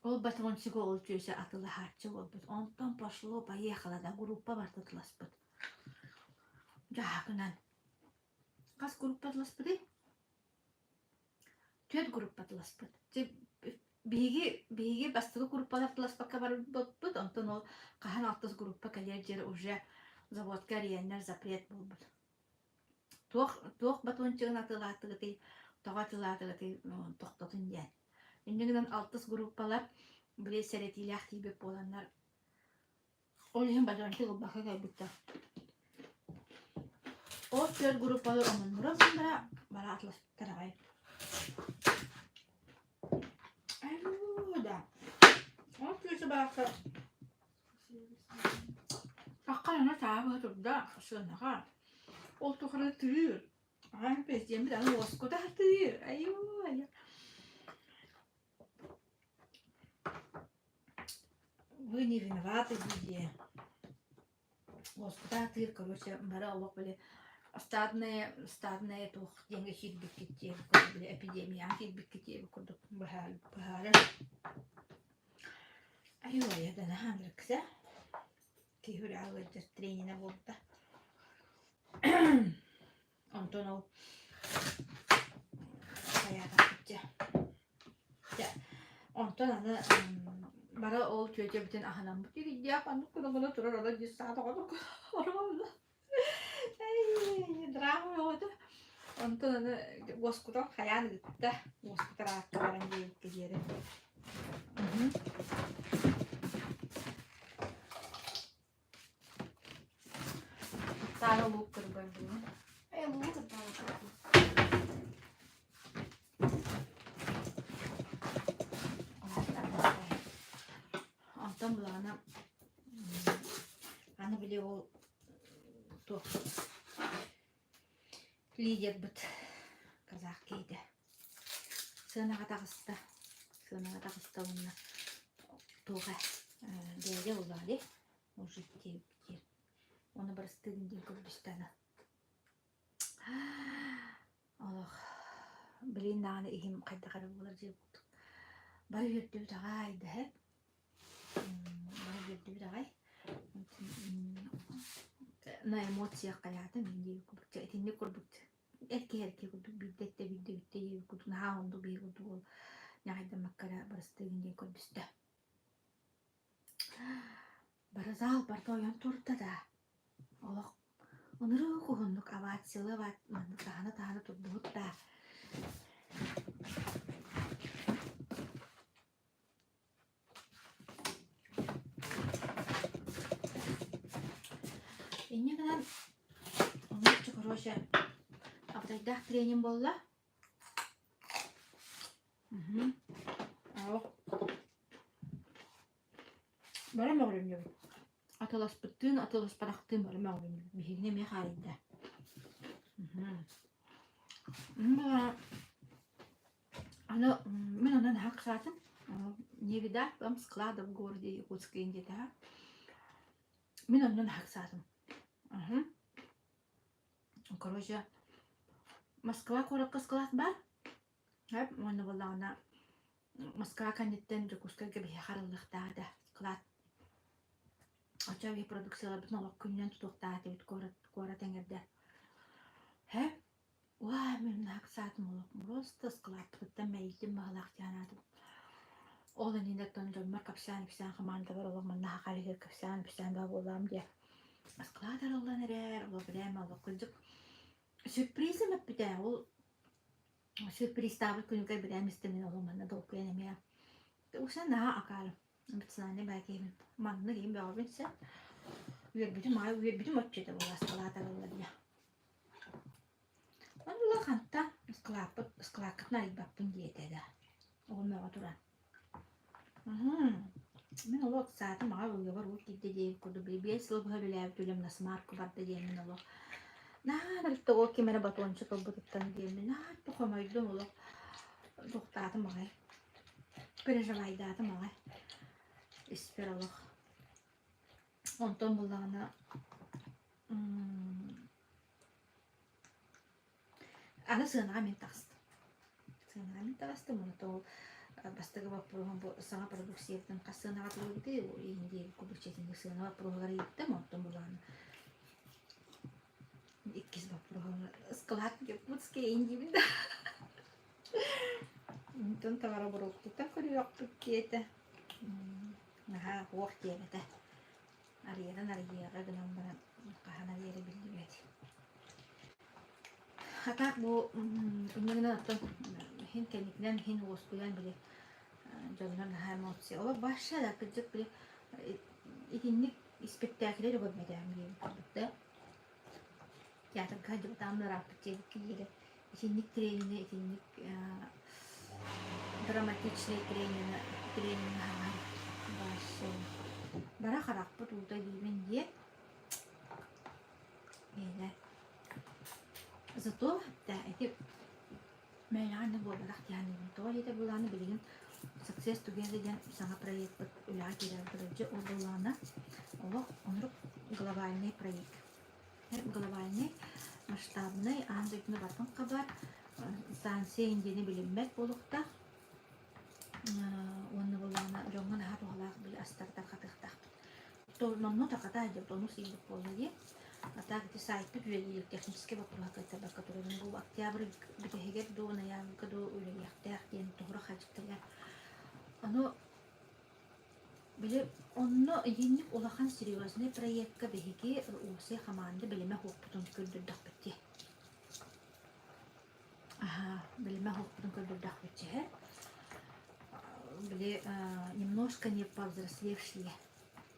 Speaker 1: Ол батончигы ол түөсэ атылаһааччы буолбут. Онтон пошло поехало да группа барыта тыласпыт. Дьаһакынан. Хас группа тыласпытый? Түөрт группа тыласпыт. Биһиги биһиги бастакы группалар тыласпакка барбыппыт, онтон ол хаһан алтыс группа кэлиэр диэри уже заводка эрийэннэр запрет буолбут. Туох туох батончигын атыылаатыгытый, тоҕо атыылаатыгытый тохтотун диэн. Инньэ гынан алтыс группалар били сэрэтиилээх тиийбит буоланнар ол иһин батончик ылбакка кэлбиттэр. Ол түөрт группалар омуннура омуннара бара атыласпыттар аҕай. Айуу да. Ол күүсү барахсан Хаххан ана турда сыанаҕа. Ол тухары тыыр. Аҕам президеммит аны уоскута сатыыр. Айуу, айуу. Вы не виноваты дии. Уоскута сатыыр, короче, бары олох били стадная, стадная туох диэҥҥэ киирбиккит диэбит курдук, били эпидемияҕа киирбиккит диэбит курдук быһаарар. Айуу, айа да наһаа ынырыкса. Киһи үрэҕэ ыалдьар тренинэ буолбута. Онтон ол хайаатахпыт дьэ. Дьэ, онтон аны бары ол түөтөбүтүн аһынаммыт ирийдээх оннук гына-гына турар ону дии саат оҕонук оруолла. Эй, драма бөҕөтө. Онтон аны уоскутан хайаан ыытта. Уоскутар аакка баран диэбиккэ диэри. Таара луук кырбардыбын.
Speaker 2: Э, луук кырбаабыт.
Speaker 1: Онтон былаана аны били ол туох лидербыт казах киһитэ сыанаҕа таҕыста сыанаҕа таҕыста уонна туох ээ дядя улаали мужик диэбит уонна барыстыгын диэн көрдөстө аны Олох билигин даҕаны иһим хайдах эрэ буолар дьиэ курдук. Бары үөрдүбүт аҕай дэһэ. Бары үөрдүбүт аҕай. На эмоциях хайаатым мин диэбит курдук. Чэ итинник курдук эр киһи эр киһи курдук биирдэ эттэ биирдэ бүттэ диэбит курдук наһаа оннук биһиги курдук ол ньаҕайдаммакка эрэ барыстыгын диэн көрдөстө. Бары зал барыта ойон турда да Олох ынырык уһуннук овациялыы маннык таһына-таһына турдубут да Инньэ гынан оннук короче абытайдаах тренинг буолла. Олох бары мөҕүлүннүбүт. Атыласпыттыын, атыласпатахтыын бары мөҕүлүннүбүт. Биһигини эмиэ хаарыйда. Аны мин онон наһаа ыксаатым. Не видать вам склада в городе Якутске диэтэ. Мин онно наһаа ыксаатым. Короче, Москва куоракка склад баар. Уонна буоллаҕына Москва кэнниттэн Дьокуускайга биһиэхэ арыллыахтаах этэ склад. Оччо биһи продукцияларбытын олох күнүнэн тутуохтаах этибит куорат куорат эҥэрдэ. Һэ? Уаа, мин наһаа ыксаатым олох просто складпытыттан мэлийдим баҕалаах диэн аатым. Ол иннинэ оттон дьоммор кэпсээн-ипсээн хамаандабар олох манна хахалыгар кэпсээн-ипсээн баа буоллаҕым диэ. Склад арыллан эрэр, олох бэлэм олох кырдьык сюрпризым эппитэ ол Сюрпризтаабыт күнүгэр бэлэм истэ мин олох манна долгуйан эмиэ укса наһаа акаарым эмоциональнай баа киһибин маннык иһин бөҕөбүн сөп үөрбүтүм аҕай үөрбүтүм оччо этэ буолла ыскалаат арыллар диye Онно хантан ыскалааппыт ыскалааккытын арыйбаппын диэтэ да оҕом мөҕө туран Мин олох ыксаатым аҕай уйабар уу киирдэ диэбит курдук били биэс сыл быһа үлэлээбит үлэм на смарку барда диэммин олох наһаа да ол ким эрэ батончик ылбытыттан диэммин наһаа да хомойдум олох туохтаатым аҕай переживайдаатым аҕай испэр олох онтон буллаҕына. Аны сыанаҕа мин таҕыстым. Сыанаҕа мин таҕыстым. Уонна ол бастакы боппуруоһум бу саҥа продукцияттан хас сыанаҕа атыылыыбытый иһин курдук чэтинник сыана боппуруоһугар ыйыттым. Онтон булааны иккис боппуруоһум склад Якутский индиибин да. Онтон товарообороттуттан көрүөхпүт диэтэ. Наһаа уох диэбэтэ. Арыйарын арыйыаҕа гынан баран хаһан арыйара биллибэт. А так бу инньэ гынан оттон иһин кэнникинэн иһин уоскуйан били дьоннор наһаа эмоция олох вообще да кырдьык били итинник испэктээкилэри көрбөтөҕүм диэбит курдук да театрга сылдьыбатаҕым ырааппыт диэбиккэ диэри итинник тренини итинник драматичный тренини тренинг аһаҕар вообще бара харахпыт уута диибин диэн Миэнэ. Зато да ити мээнэҕэ инник буолбатах дии саныыбын. Тоҕо диэтэр буоллаҕына билигин Success Together диэн саҥа проекпыт үлэҕэ киирэр дьэ ол буоллаҕына олох оннук глобальный проект. Глобальный, масштабный, аан дойдуну барытын хабар, станция Индияны билиммэт буолуохтаах уонна буоллаҕына дьоҥҥо наһаа туһалаах били астары тарҕатыахтаахпыт. Номнуо тарҕатаа диэбит онус ыйбыт буолла дии. А так ити сайтпыт үлэлиир техническэй боппуруоһа кыайтарбакка турарын бу октябрь бүтэһигэр дуу ноябрьга дуу үлэлиэхтээх диэн туһура хадьыктылар. Ону били онно итинник улахан серьезный проекка биһиги уопсай хамаанда бэлэмэ суохпутун көрдөрдөхпүт дии. Аһаа, бэлэмэ суохпутун көрдөрдөхпүт чэһэ. Били немножко не повзрослевшие.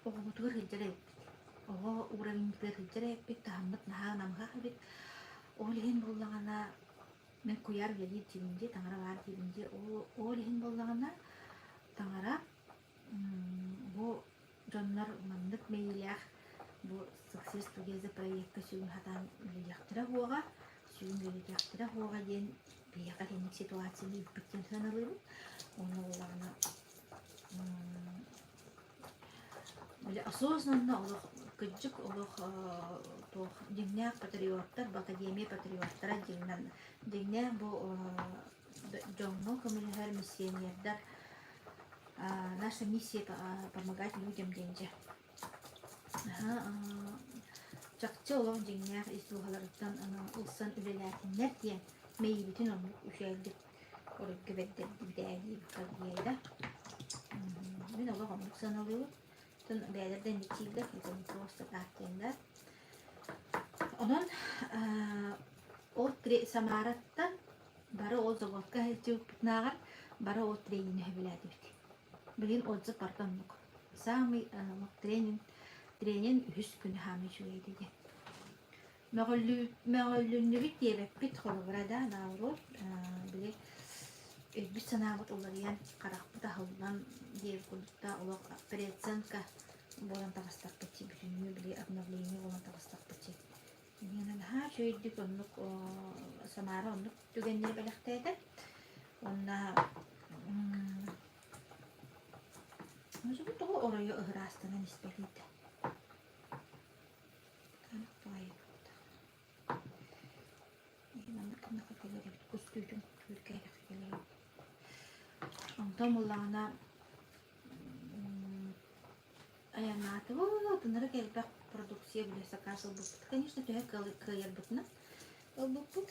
Speaker 1: Оҕобутугар сылдьар эбиппит. Оҕо уровеньбытыгар сылдьар эбиппит, таһыммыт наһаа намыһах эбит. Ол иһин буоллаҕына, мин куйаар үлэлиир диибин дии, таҥара баар диибин дии. Ол иһин буоллаҕына, таҥара бу дьоннор маннык мэйиилээх бу Success Together проекка сүгүн сатаан үлэлиэхтэрэ суоҕа, сүгүн үлэлэтиэхтэрэ суоҕа диэн биһиэхэ итинник ситуацияны ыыппыт диэн сыаналыыбын. Уонна буоллаҕына били осознанно олох кырдьык олох туох дьиҥнээх патриоттар бу академия патриоттара дьиҥнэн дьиҥнээх бу дьоҥҥо көмөлөһөр миссионердар наша миссия помогать людям диэн дьэ чахчы олох дьиҥнээх ис дууһаларыттан ылсан үлэлээтиннэр диэн мэйиибитин оннук үчүгэйдик оройго бэрдэрдибит ээ диэбит да мин олох оннук сыаналыыбын оттон бэйэлэр да инник дииллэр это не просто так диэн да онон ол Самараттан бары ол заводка сылдьыбыппытынааҕар бары ол тренини сөбүлээтибит. Билигин отзыв барыта оннук. Самый тренинг тренинг үһүс күнэ саамай үчүгэй диэн. Мөҕүллүннүбүт диэбэппит холобура да наоборот били өйбүт-санаабыт уларыйан харахпыт аһыллан диэбит курдук да олох переоценка буолан таҕыстахпыт дии бүтүннүү били обновление буолан таҕыстахпыт дии. Инньэ наһаа үчүгэйдик оннук Самара оннук түгэннэри бэлэхтээтэ. Уонна тоҕо оройо ыһыраастанан испэтий да. Маннык гыннахха кэлэр эбит кус түүтүн түүркээтэххэ кэлэр эбит. Онтон буллаҕына Айаннаатыбыт, ынырык элбэх продукция били сакаас ылбыппыт. Конечно, төһө кыайарбытынан ылбыппыт.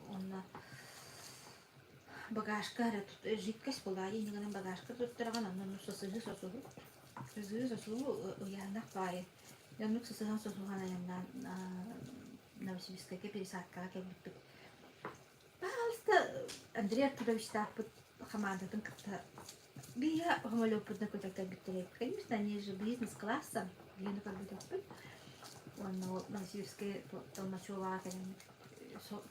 Speaker 1: Уонна багажка эрэ жидкость была, иннигинэн багажка туттараҕын, онно оннук сосуһу-сосуһу, сосуһу-сосуһу ыйаһынах баайы. Оннук сосуһан-сосуһан айаннаан Новосибирскайга пересадкаҕа кэлбиппит. Пожалуйста, Андрей Артуровичтаахпыт хамаандатын кытта Биһиги самолеппутунан көтөн кэлбиттэрэ. Конечно, они же бизнес-классом биһигини көрбөтөхпүт. Уонна ол Новосибирскай Толмачеваҕа кэлэн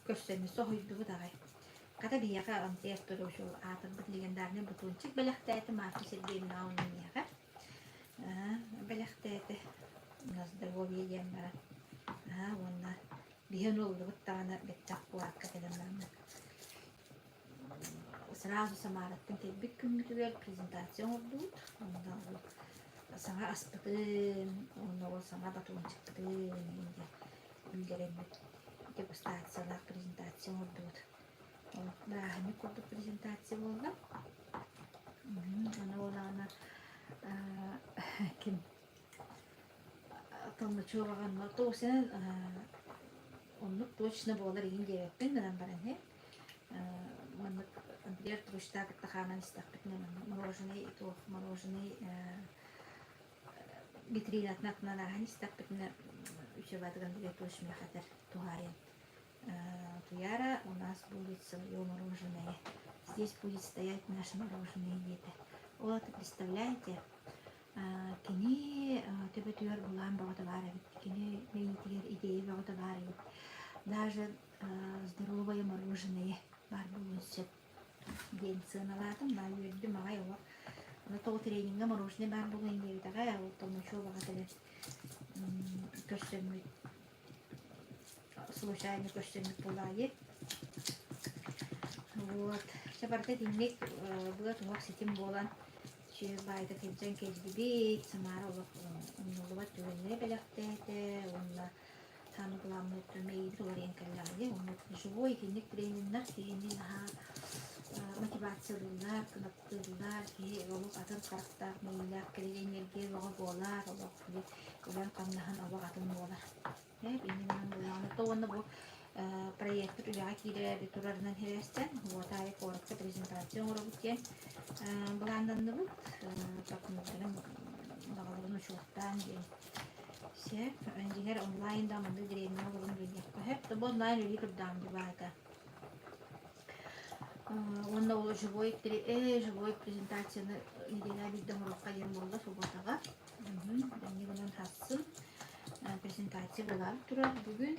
Speaker 1: көрсөммүт соһуйдубут аҕай. Хата биһиэхэ Андрей Артурович ол аатырбыт легендарный бутончик бэлэхтээтэ Марфа Сергеевна уонна миэхэ. Бэлэхтээтэ. На здоровье диэн баран. Уонна биһи ону ыллыбыт даҕаны бэттэх куоракка кэлэн бараммыт Сразу Самараттан кэлбит күммүтүгэр презентация оҥордубут. Онно ол саҥа аспытын, уонна ол саҥа батончикпытын диэн биллэрэммит. дегустациялаах презентация оҥордубут. Бырааһынньык курдук презентация буолла. Аны ол аана ким Толмачеваҕа тоҕусунан оннук точно буолар игин диэбэппин гынан баран иһин маннык Андрей Артуровичтаах кытта хааман истэхпитинэ маннык мороженое туох мороженое витринатын аттынан ааһан истэхпитинэ учебатыгар Андрей Артурович миэхэ этэр туһаайан Туяра, у нас будет свое мороженое. Здесь будет стоять наше мороженое диэтэ. Вот, представляете, кини төбөтүгэр былаан бөҕөтө баар эбит. Кини мэйиитигэр идея бөҕөтө баар эбит. Даже здоровое мороженое баар буолуон сөп диэн сыаналаатым. Баа үөрдүм аҕай олох. Ону тоҕо тренингэ мороженое баар буолуон диэбитэҕэ, ол Толмачеваҕа кэлэн көрсөммүт случайно көрсөммүт буолаайы. Вот. Чэ барыта итинник быа туһах ситим буолан сүөһү баайда кэлдьэн кэллибит. Самара олох умнуллубат түгэннэри бэлэхтээтэ уонна саамай главное мэйиибит уларыйан кэллэҕэ уонна живой итинник трениннэр киһини наһаа мотивациялыыллар, кынаттыыллар, киһи олох атын харахтаах, мэйиилээх кэлин энергия бөҕө буолар, олох үлэн-хамнаһын олох атын буолар. Иннинэн буоллаҕына то уонна бу проектпыт үлэҕэ киирэ турарынан сибээстээн Уотаайы куоракка презентация оҥоробут диэн былааннанныбыт. Партнердарын баҕаларын учуоттаан диэн. Сөп. Дьиҥэр онлайн да маннык дэриэбинэҕэ олорон үлэлиэххэ сөп. Бу онлайн үлэлии турдаҕым дии баайта. Уонна ол живой живой презентацияны нэдиэлэ биирдэ оҥоруохха диэн буолла субуотаҕа. Инньэ гынан сарсын презентация буолаары турар. Бүгүн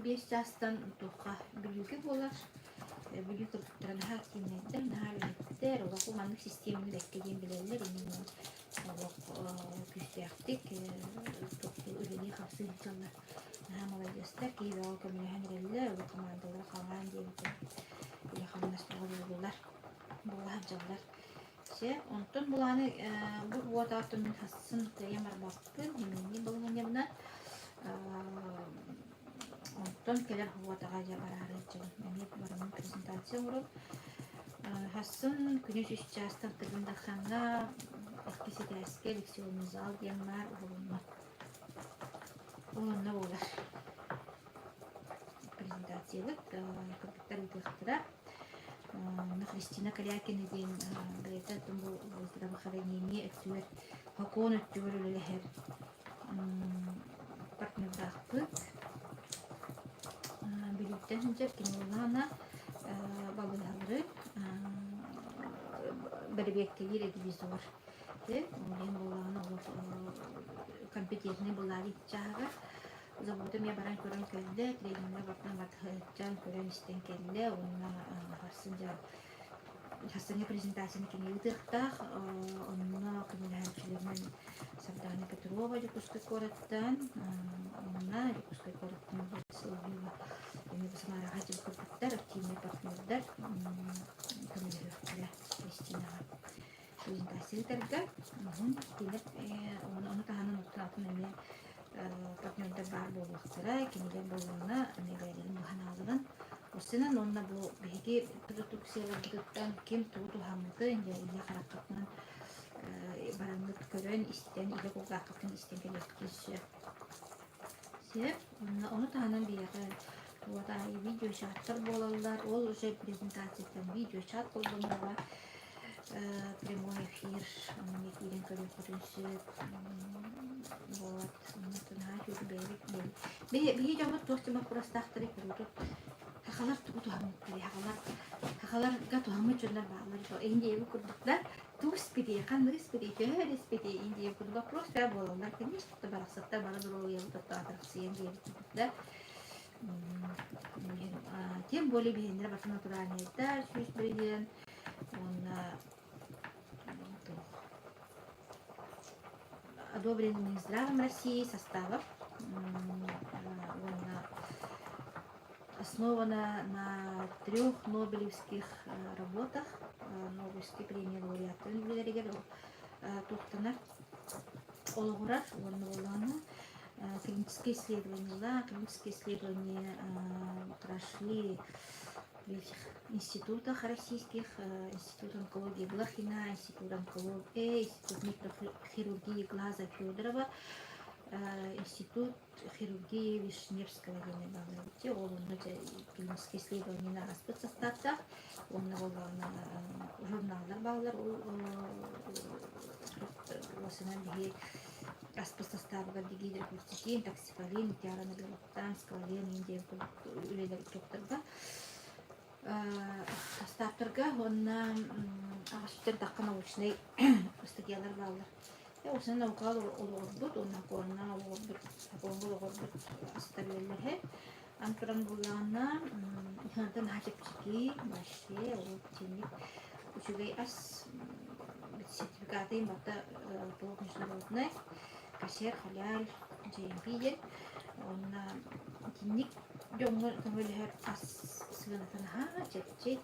Speaker 1: 5 чаастан туохха Бүлүүгэ буолар. Бүлүү кыргыттара наһаа активнайдар, наһаа үлэһиттэр. Олох маннык систиэмэни бэккэ диэн билэллэр. Инньэ олох күүстээхтик үлэлии-хамсыы сылдьаллар. Наһаа маладьыастар, киһи бөҕө көмөлөһөн эрэллэр, олох хамаандалара хаҥаан диэбитэ үлэ-хамнас бөҕө буоллулар, буола сылдьаллар. Чэ, онтон булааны бу уотааттан мин хассын кыайан барбаппын, именни балаһыанньабынан онтон кэлэр уотаҕа дьэ бараары сылдьабын. Эмиэ бараммын презентация оҥорон хассын күнүс үс чаастан Тыгын Дархаҥҥа иккис этээскэ лекционный зал диэн баар уһулунна. Ол онно буолар. Презентациябыт кыргыттар ыытыахтара. Христина Корякина диэн бэйэтэ бу здравоохранение өттүгэр сокуон өттүгэр үлэлэһэр партнердаахпыт. Бүлүүттэн сылдьар кини буоллаҕына балыыһалары бэрэбиэркэлиир ревизор. Ол буоллаҕына олох компетентный буолаары чааһыгар Заводу эмиэ баран көрөн кэллэ, тренингэ бартан батыһан көрөн-истэн кэллэ уонна харсын дьэ харсыҥҥы презентацияны кини ыытыахтаах. Онно көмөлөһөөччүлэринэн Сардаана Петрова Дьокуускай куораттан, уонна Дьокуускай куораттан Соловьева эмиэ Самараҕа дьыл кыргыттар, активнай партнердар көмөлөһүөхтэрэ Кристинаҕа презентация ыытарга. Кинилэр ону таһынан оттон атын эмиэ партнердар баар буолуохтара, кинилэр буоллаҕына бэйэлэрин быһанааларын Осынан уонна бу биһиги продукцияларбытыттан ким тугу туһаммытын дьэ илэ хараххытынан бараммыт көрөн, истэн, илэ кулгааххытын истэн кэлиэххитин сөп. Сөп. Уонна ону таһынан биһиэхэ вот аайы видеочаттар буолаллар. Ол уже презентацияттан видеочат холбонуоҕа. Прямой эфир онно киирэн көрүөххүтүн сөп. Вот. Наһаа үчүгэй бэйэбит биһи дьоммут туох да боппуруостаахтарый куруутун сахалар тугу туһаммыттарый сахалар сахаларга туһаммыт дьоннор бааллар дуо индиябыт курдук да тугу испитий ханнык испитий төһө эрэ испитий индия курдук вопрос да буолаллар конечно барахсаттар бары доруобуйабыт оттоотарахсыйан диэбит курдук да тем более биһиэннэрэ барыта натуральнайдар 100% уонна одобрен Минздравом России состава уонна основана на трех Нобелевских работах Нобелевский премия лауреаттарын үлэлэригэр туохтанар олоҕурар уонна буоллаҕына. Клинические исследования, клинические исследования прошли в этих институтах российских, Институт онкологии Блохина, Институт онкологии, Институт микрохирургии глаза Федорова, Институт хирургии Вишневского диэн бааллар. Ол онно клинические исследования ааспыт састааптаах. Уонна буоллаҕына журналлар бааллар. Уосанан биһи аспыт састаабыгар дигидрофурцетин, таксифалин, тиаранабилоктан, сквален диэн үлэлэр туохтарга састааптарга уонна аҕыс тахха научнай статьялар бааллар. Осынан наукаҕа олоҕурбут уонна сокуонна олоҕурбут сокуоҥҥа олоҕурбут астар-үөллэр Аны туран буллаҕына, сыаната наһаа чэпчэки, вообще ол итинник үчүгэй ас сертификаты барыта туох международнай, кошер, халяль, GMP диэн. Уонна итинник дьоҥҥо көмөлөһөр ас сыаната наһаа чэпчэки.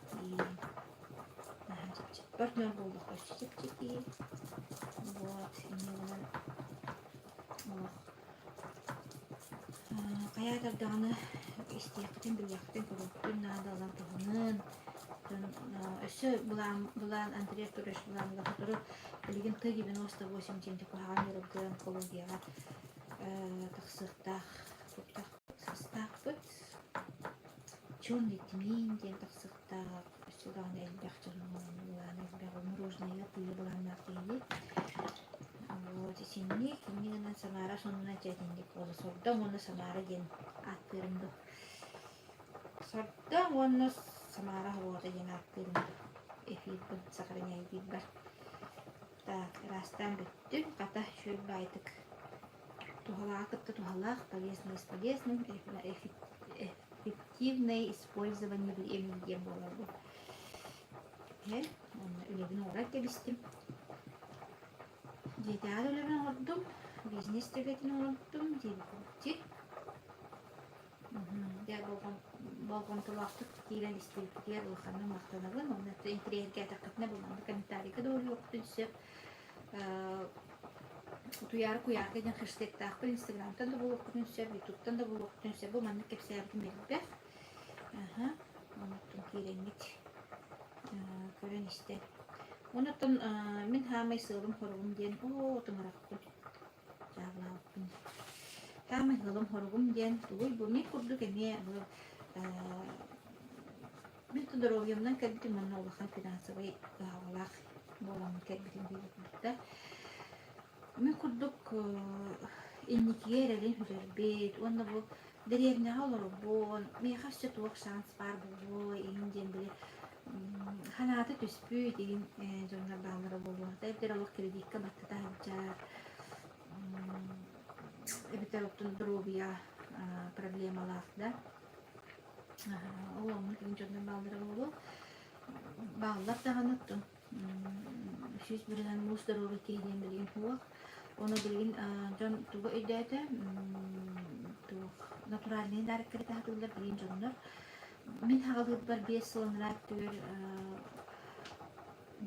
Speaker 1: Наһаа чэпчэки. Партнер буоллахха өссө чэпчэки. Вот, инньэ гынан олох Хайаатар даҕаны истиэххитин, билиэххитин, көрүөххүтүн наадалар туһунан. Өссө былаан, былаан Андрей Артурович былааныгар сотору билигин Т-98 диэн куһаҕан ыарыыга онкологияҕа тахсыахтаах састаахпыт. Черный тмин диэн тахсыахтаах. Өссө даҕаны элбэх дьон былаана элбэх мороженое атыыга былааннаах киһини. Вот итинник, инник гынан Самара сонуна дьэ итинник буола сордоҥ уонна Самара диэн ааттыырым дуу. Сордоҥ уонна Самара оһуота диэн ааттыырым дуу. Эфирбин сохраняйдыырбар. Так, ыраастаан бүттүм. Хата, үчүгэй баайдык туһалааҕы кытта туһалаах, полезное с полезным, эффективное использование времени диэн буолар бу. Э, уонна үлэбин оҥорон кэбистим. Дьиэтээҕи үлэбин оҥордум, бизнес үлэтин оҥордум диэбиппит. Дьэ, болҕомтолоохтук киирэн истибиккитигэр улаханнык махтанабын. Уонна интэриэһиргээтэххитинэ бу манна комментарийга да уруйуоххутун сөп. Утуйаары куйаарга диэн хэштегтаахпын Инстаграмтан да булуоххутун сөп, Ютубтан да булуоххутун сөп. Бу маннык кэпсээбитим элбэх. Аха, онуттан киирэҥҥит көрөн истэн. Онуттан мин хаамай сыалым-хоругум диэн оо тыҥырахпын дьаабылаабыппын. Хаамай сыалым-хоругум диэн тугуй бу мин курдук эмиэ бу мин здоровьемнан кэлбитим уонна улахан финансовай кыһалҕалаах буоламмын кэлбитим диэбит да. Мин курдук инникигэ эрэлин сүтэрбит уонна бу дэриэбинэҕэ олоробун, миэхэ өссө туох шанс баар буолуой игин диэн били санаата түспүт игин дьоннор бааллара буолуо. Эбэтэр олох кредиккэ баттата сылдьар, эбэтэр оттон доруобуйа проблемалаах да. Ол оннук игин дьоннор бааллара буолуо. Бааллар даҕаны оттон 100% муус доруобай киһи диэн билигин суох. Ону билигин дьон тугу өйдөөтө туох натуральнай наркотик таһатыллар билигин дьоннор. Мин хаҕалыырбар 5 сыл анараа өттүгэр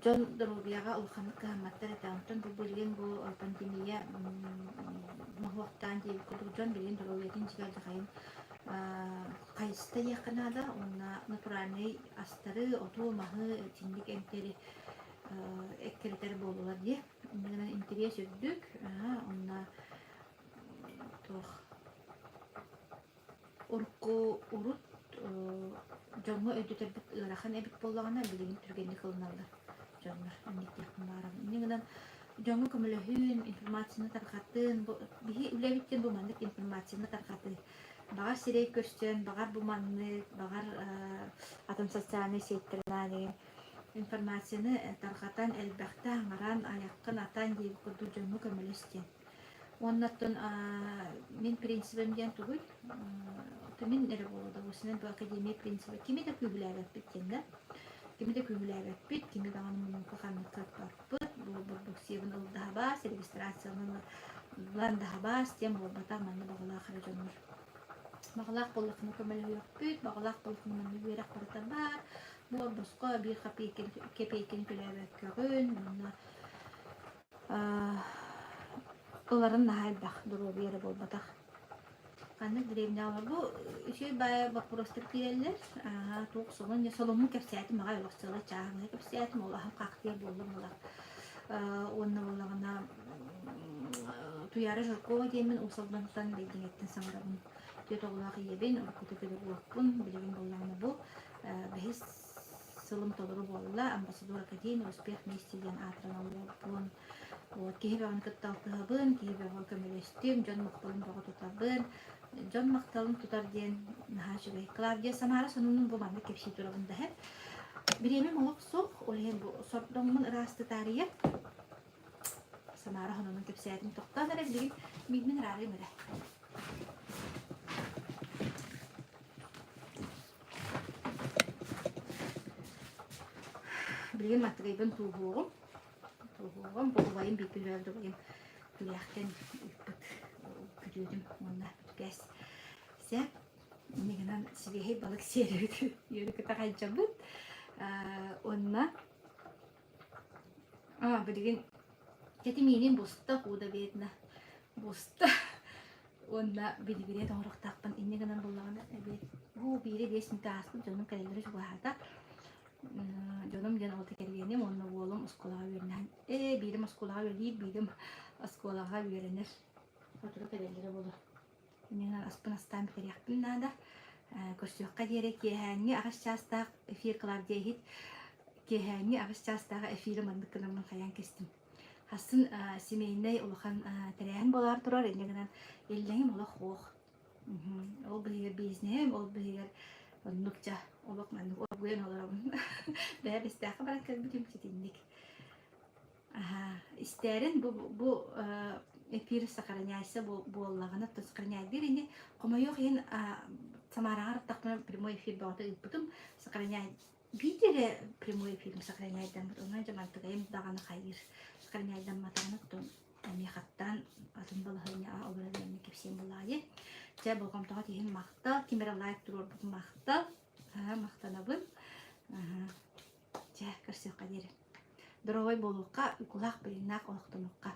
Speaker 1: дьон доруобуйаҕа улаханнык кыһамматтар этэ. Онтон бу билигин бу пандемия моһуохтаан диэбит курдук дьон билигин доруобуйатын дьиҥэр дьахайын хайыста диэххэ наада уонна натуральнай астары, оту, маһы итинник эмтэри эккирэтэр буоллулар дии. Инньэ гынан интэриэс үрдүк, уонна туох урукку урут дьоҥҥо өйдөтөрбүт ыарахан эбит буоллаҕына, билигин түргэнник ылыналлар дьоннор инник диэхпин баҕарабын. Инньэ гынан дьоҥҥо көмөлөһүүн, информацияны тарҕатын, бу биһи үлэбит диэн бу маннык информацияны тарҕатыы. Баҕар сирэй көрсөн, баҕар бу маннык, баҕар атын социальнай сетьтэринэн информацияны тарҕатан элбэхтэ аҥаран, айаххын атан диэбит курдук дьоҥҥо көмөлөс диэн. Уонна оттон мин принцибим диэн тугуй? Мин эрэ буолуо да, бу академия принциба кими да күүһүлээбэппит диэн да. Кими да күүһүлээбэппит, кими даҕаны муннукка ханныкка ыппаппыт, бу бурдуксиябын ылдаһабаас, регистрациялан ыландаһабаас диэн буолбатах, манна баҕалаах эрэ дьоннор. Баҕалаах буоллаххына көмөлөһүөхпүт, баҕалаах буоллаххына манна үөрэх барыта баар, буор босхо биир кэпиэйкэни төлөөбөккөҕүн, уонна Ыларын наһаа элбэх, доруобуйа эрэ буолбатах. Ханнык дэриэбинэҕэ олор бу үчүгэй баайа боппуруостар киирэллэр. Аа, туох солун, дьэ солуммун кэпсээтим аҕай олох сыала чааһынай кэпсээтим, ол аһым хаахтыйар буоллум буолар. Уонна буоллаҕына Туйаара Жиркова диэммин Уус Алдантан Бэйдиҥэттэн саҥарабын. Түөрт оҕолоох ийэбин, уруккута педагогпун, билигин буоллаҕына бу бэһис сылым толору буолла. Амбассадор Академия Успех вместе диэн аатыран олоробун. Вот, киһи бөҕөнү кытта алтыһабын, киһи бөҕө көмөлөстүм, дьон махталын бөҕө тутабын. Дьон махталын тутар диэн наһаа үчүгэй. Клавдия Самара сонунун бу маннык кэпсии турабын даһа. Бириэмэм олох суох, ол иһин бу сордоҥмун ыраастатаарыйа Самара сонунун кэпсээтим. Тохтоон эрэ билигин миигин ыраарыам эрэ. Билигин маттыгайбын тууһуоҕум. Тууһуоҕум. Бу убайым бииргэ төрөөбүт убайым Күлээхтэн ыыппыт күтүөтүм уонна бүтүкээс. Сэ инньэ гынан сибиэһэй балык сиэрибит үөрэ кытта хайдьабыт. Уонна а билигин кэтимиинин буста худо бедно буста уонна билибириэт оҥоруохтаахпын инньэ гынан буллаҕына эбиэт уу биирэ 5 мүнүүтэ ааспыт дьонум кэлэллэрэ чугаһаата. Дьонум диэн ол кэргэним уонна уолум оскуолаҕа үөрэнэн ээ биирим оскуолаҕа үлэлиир биирим оскуолаҕа үөрэнэр сотору кэлэллэрэ буолуо. Инньэ гынан аспын астаан бүтэриэхпин наада. Көрсүөххэ диэри киэһээҥҥи аҕыс чаастаах эфир Клавдия иһит киэһээҥҥи аҕыс чаастаах эфири маннык гынаммын хайаан кэстим. Хассын семейнэй улахан тэрээһин буолаар турар, инньэ гынан иллэҥим олох суох. Ол быһыгар бизнеһим, ол быһыгар оннук дьэ олох маннык оргуйан олоробун. Бэйэ бэстээххэ баран кэлбитим ситинник. Аһаа, истээрин бу бу эфир сохраняйся буоллаҕына, то сохраняйдыыр ини. Хомойуох иһин Самараҕа ырыттахпына прямой эфир бөҕөтө ыыппытым. Сохраняй биир эрэ прямой эфирим сохраняйдаммыт. Онон дьэ мантыкайым даҕаны хайыыр. Сохраняйдамматаҕына оттон эмиэ хаттаан атын балаһыанньаҕа олорор диэммин кэпсиэм буолаайы. Чэ, болҕомтоҕо тиһин махтал. Ким эрэ лайк туруорбут махтал. Аа, махтанабын. Аа, чэ, көрсүөххэ диэри. Доруобай буолуохха, укулаах-билиннээх олохтонуохха.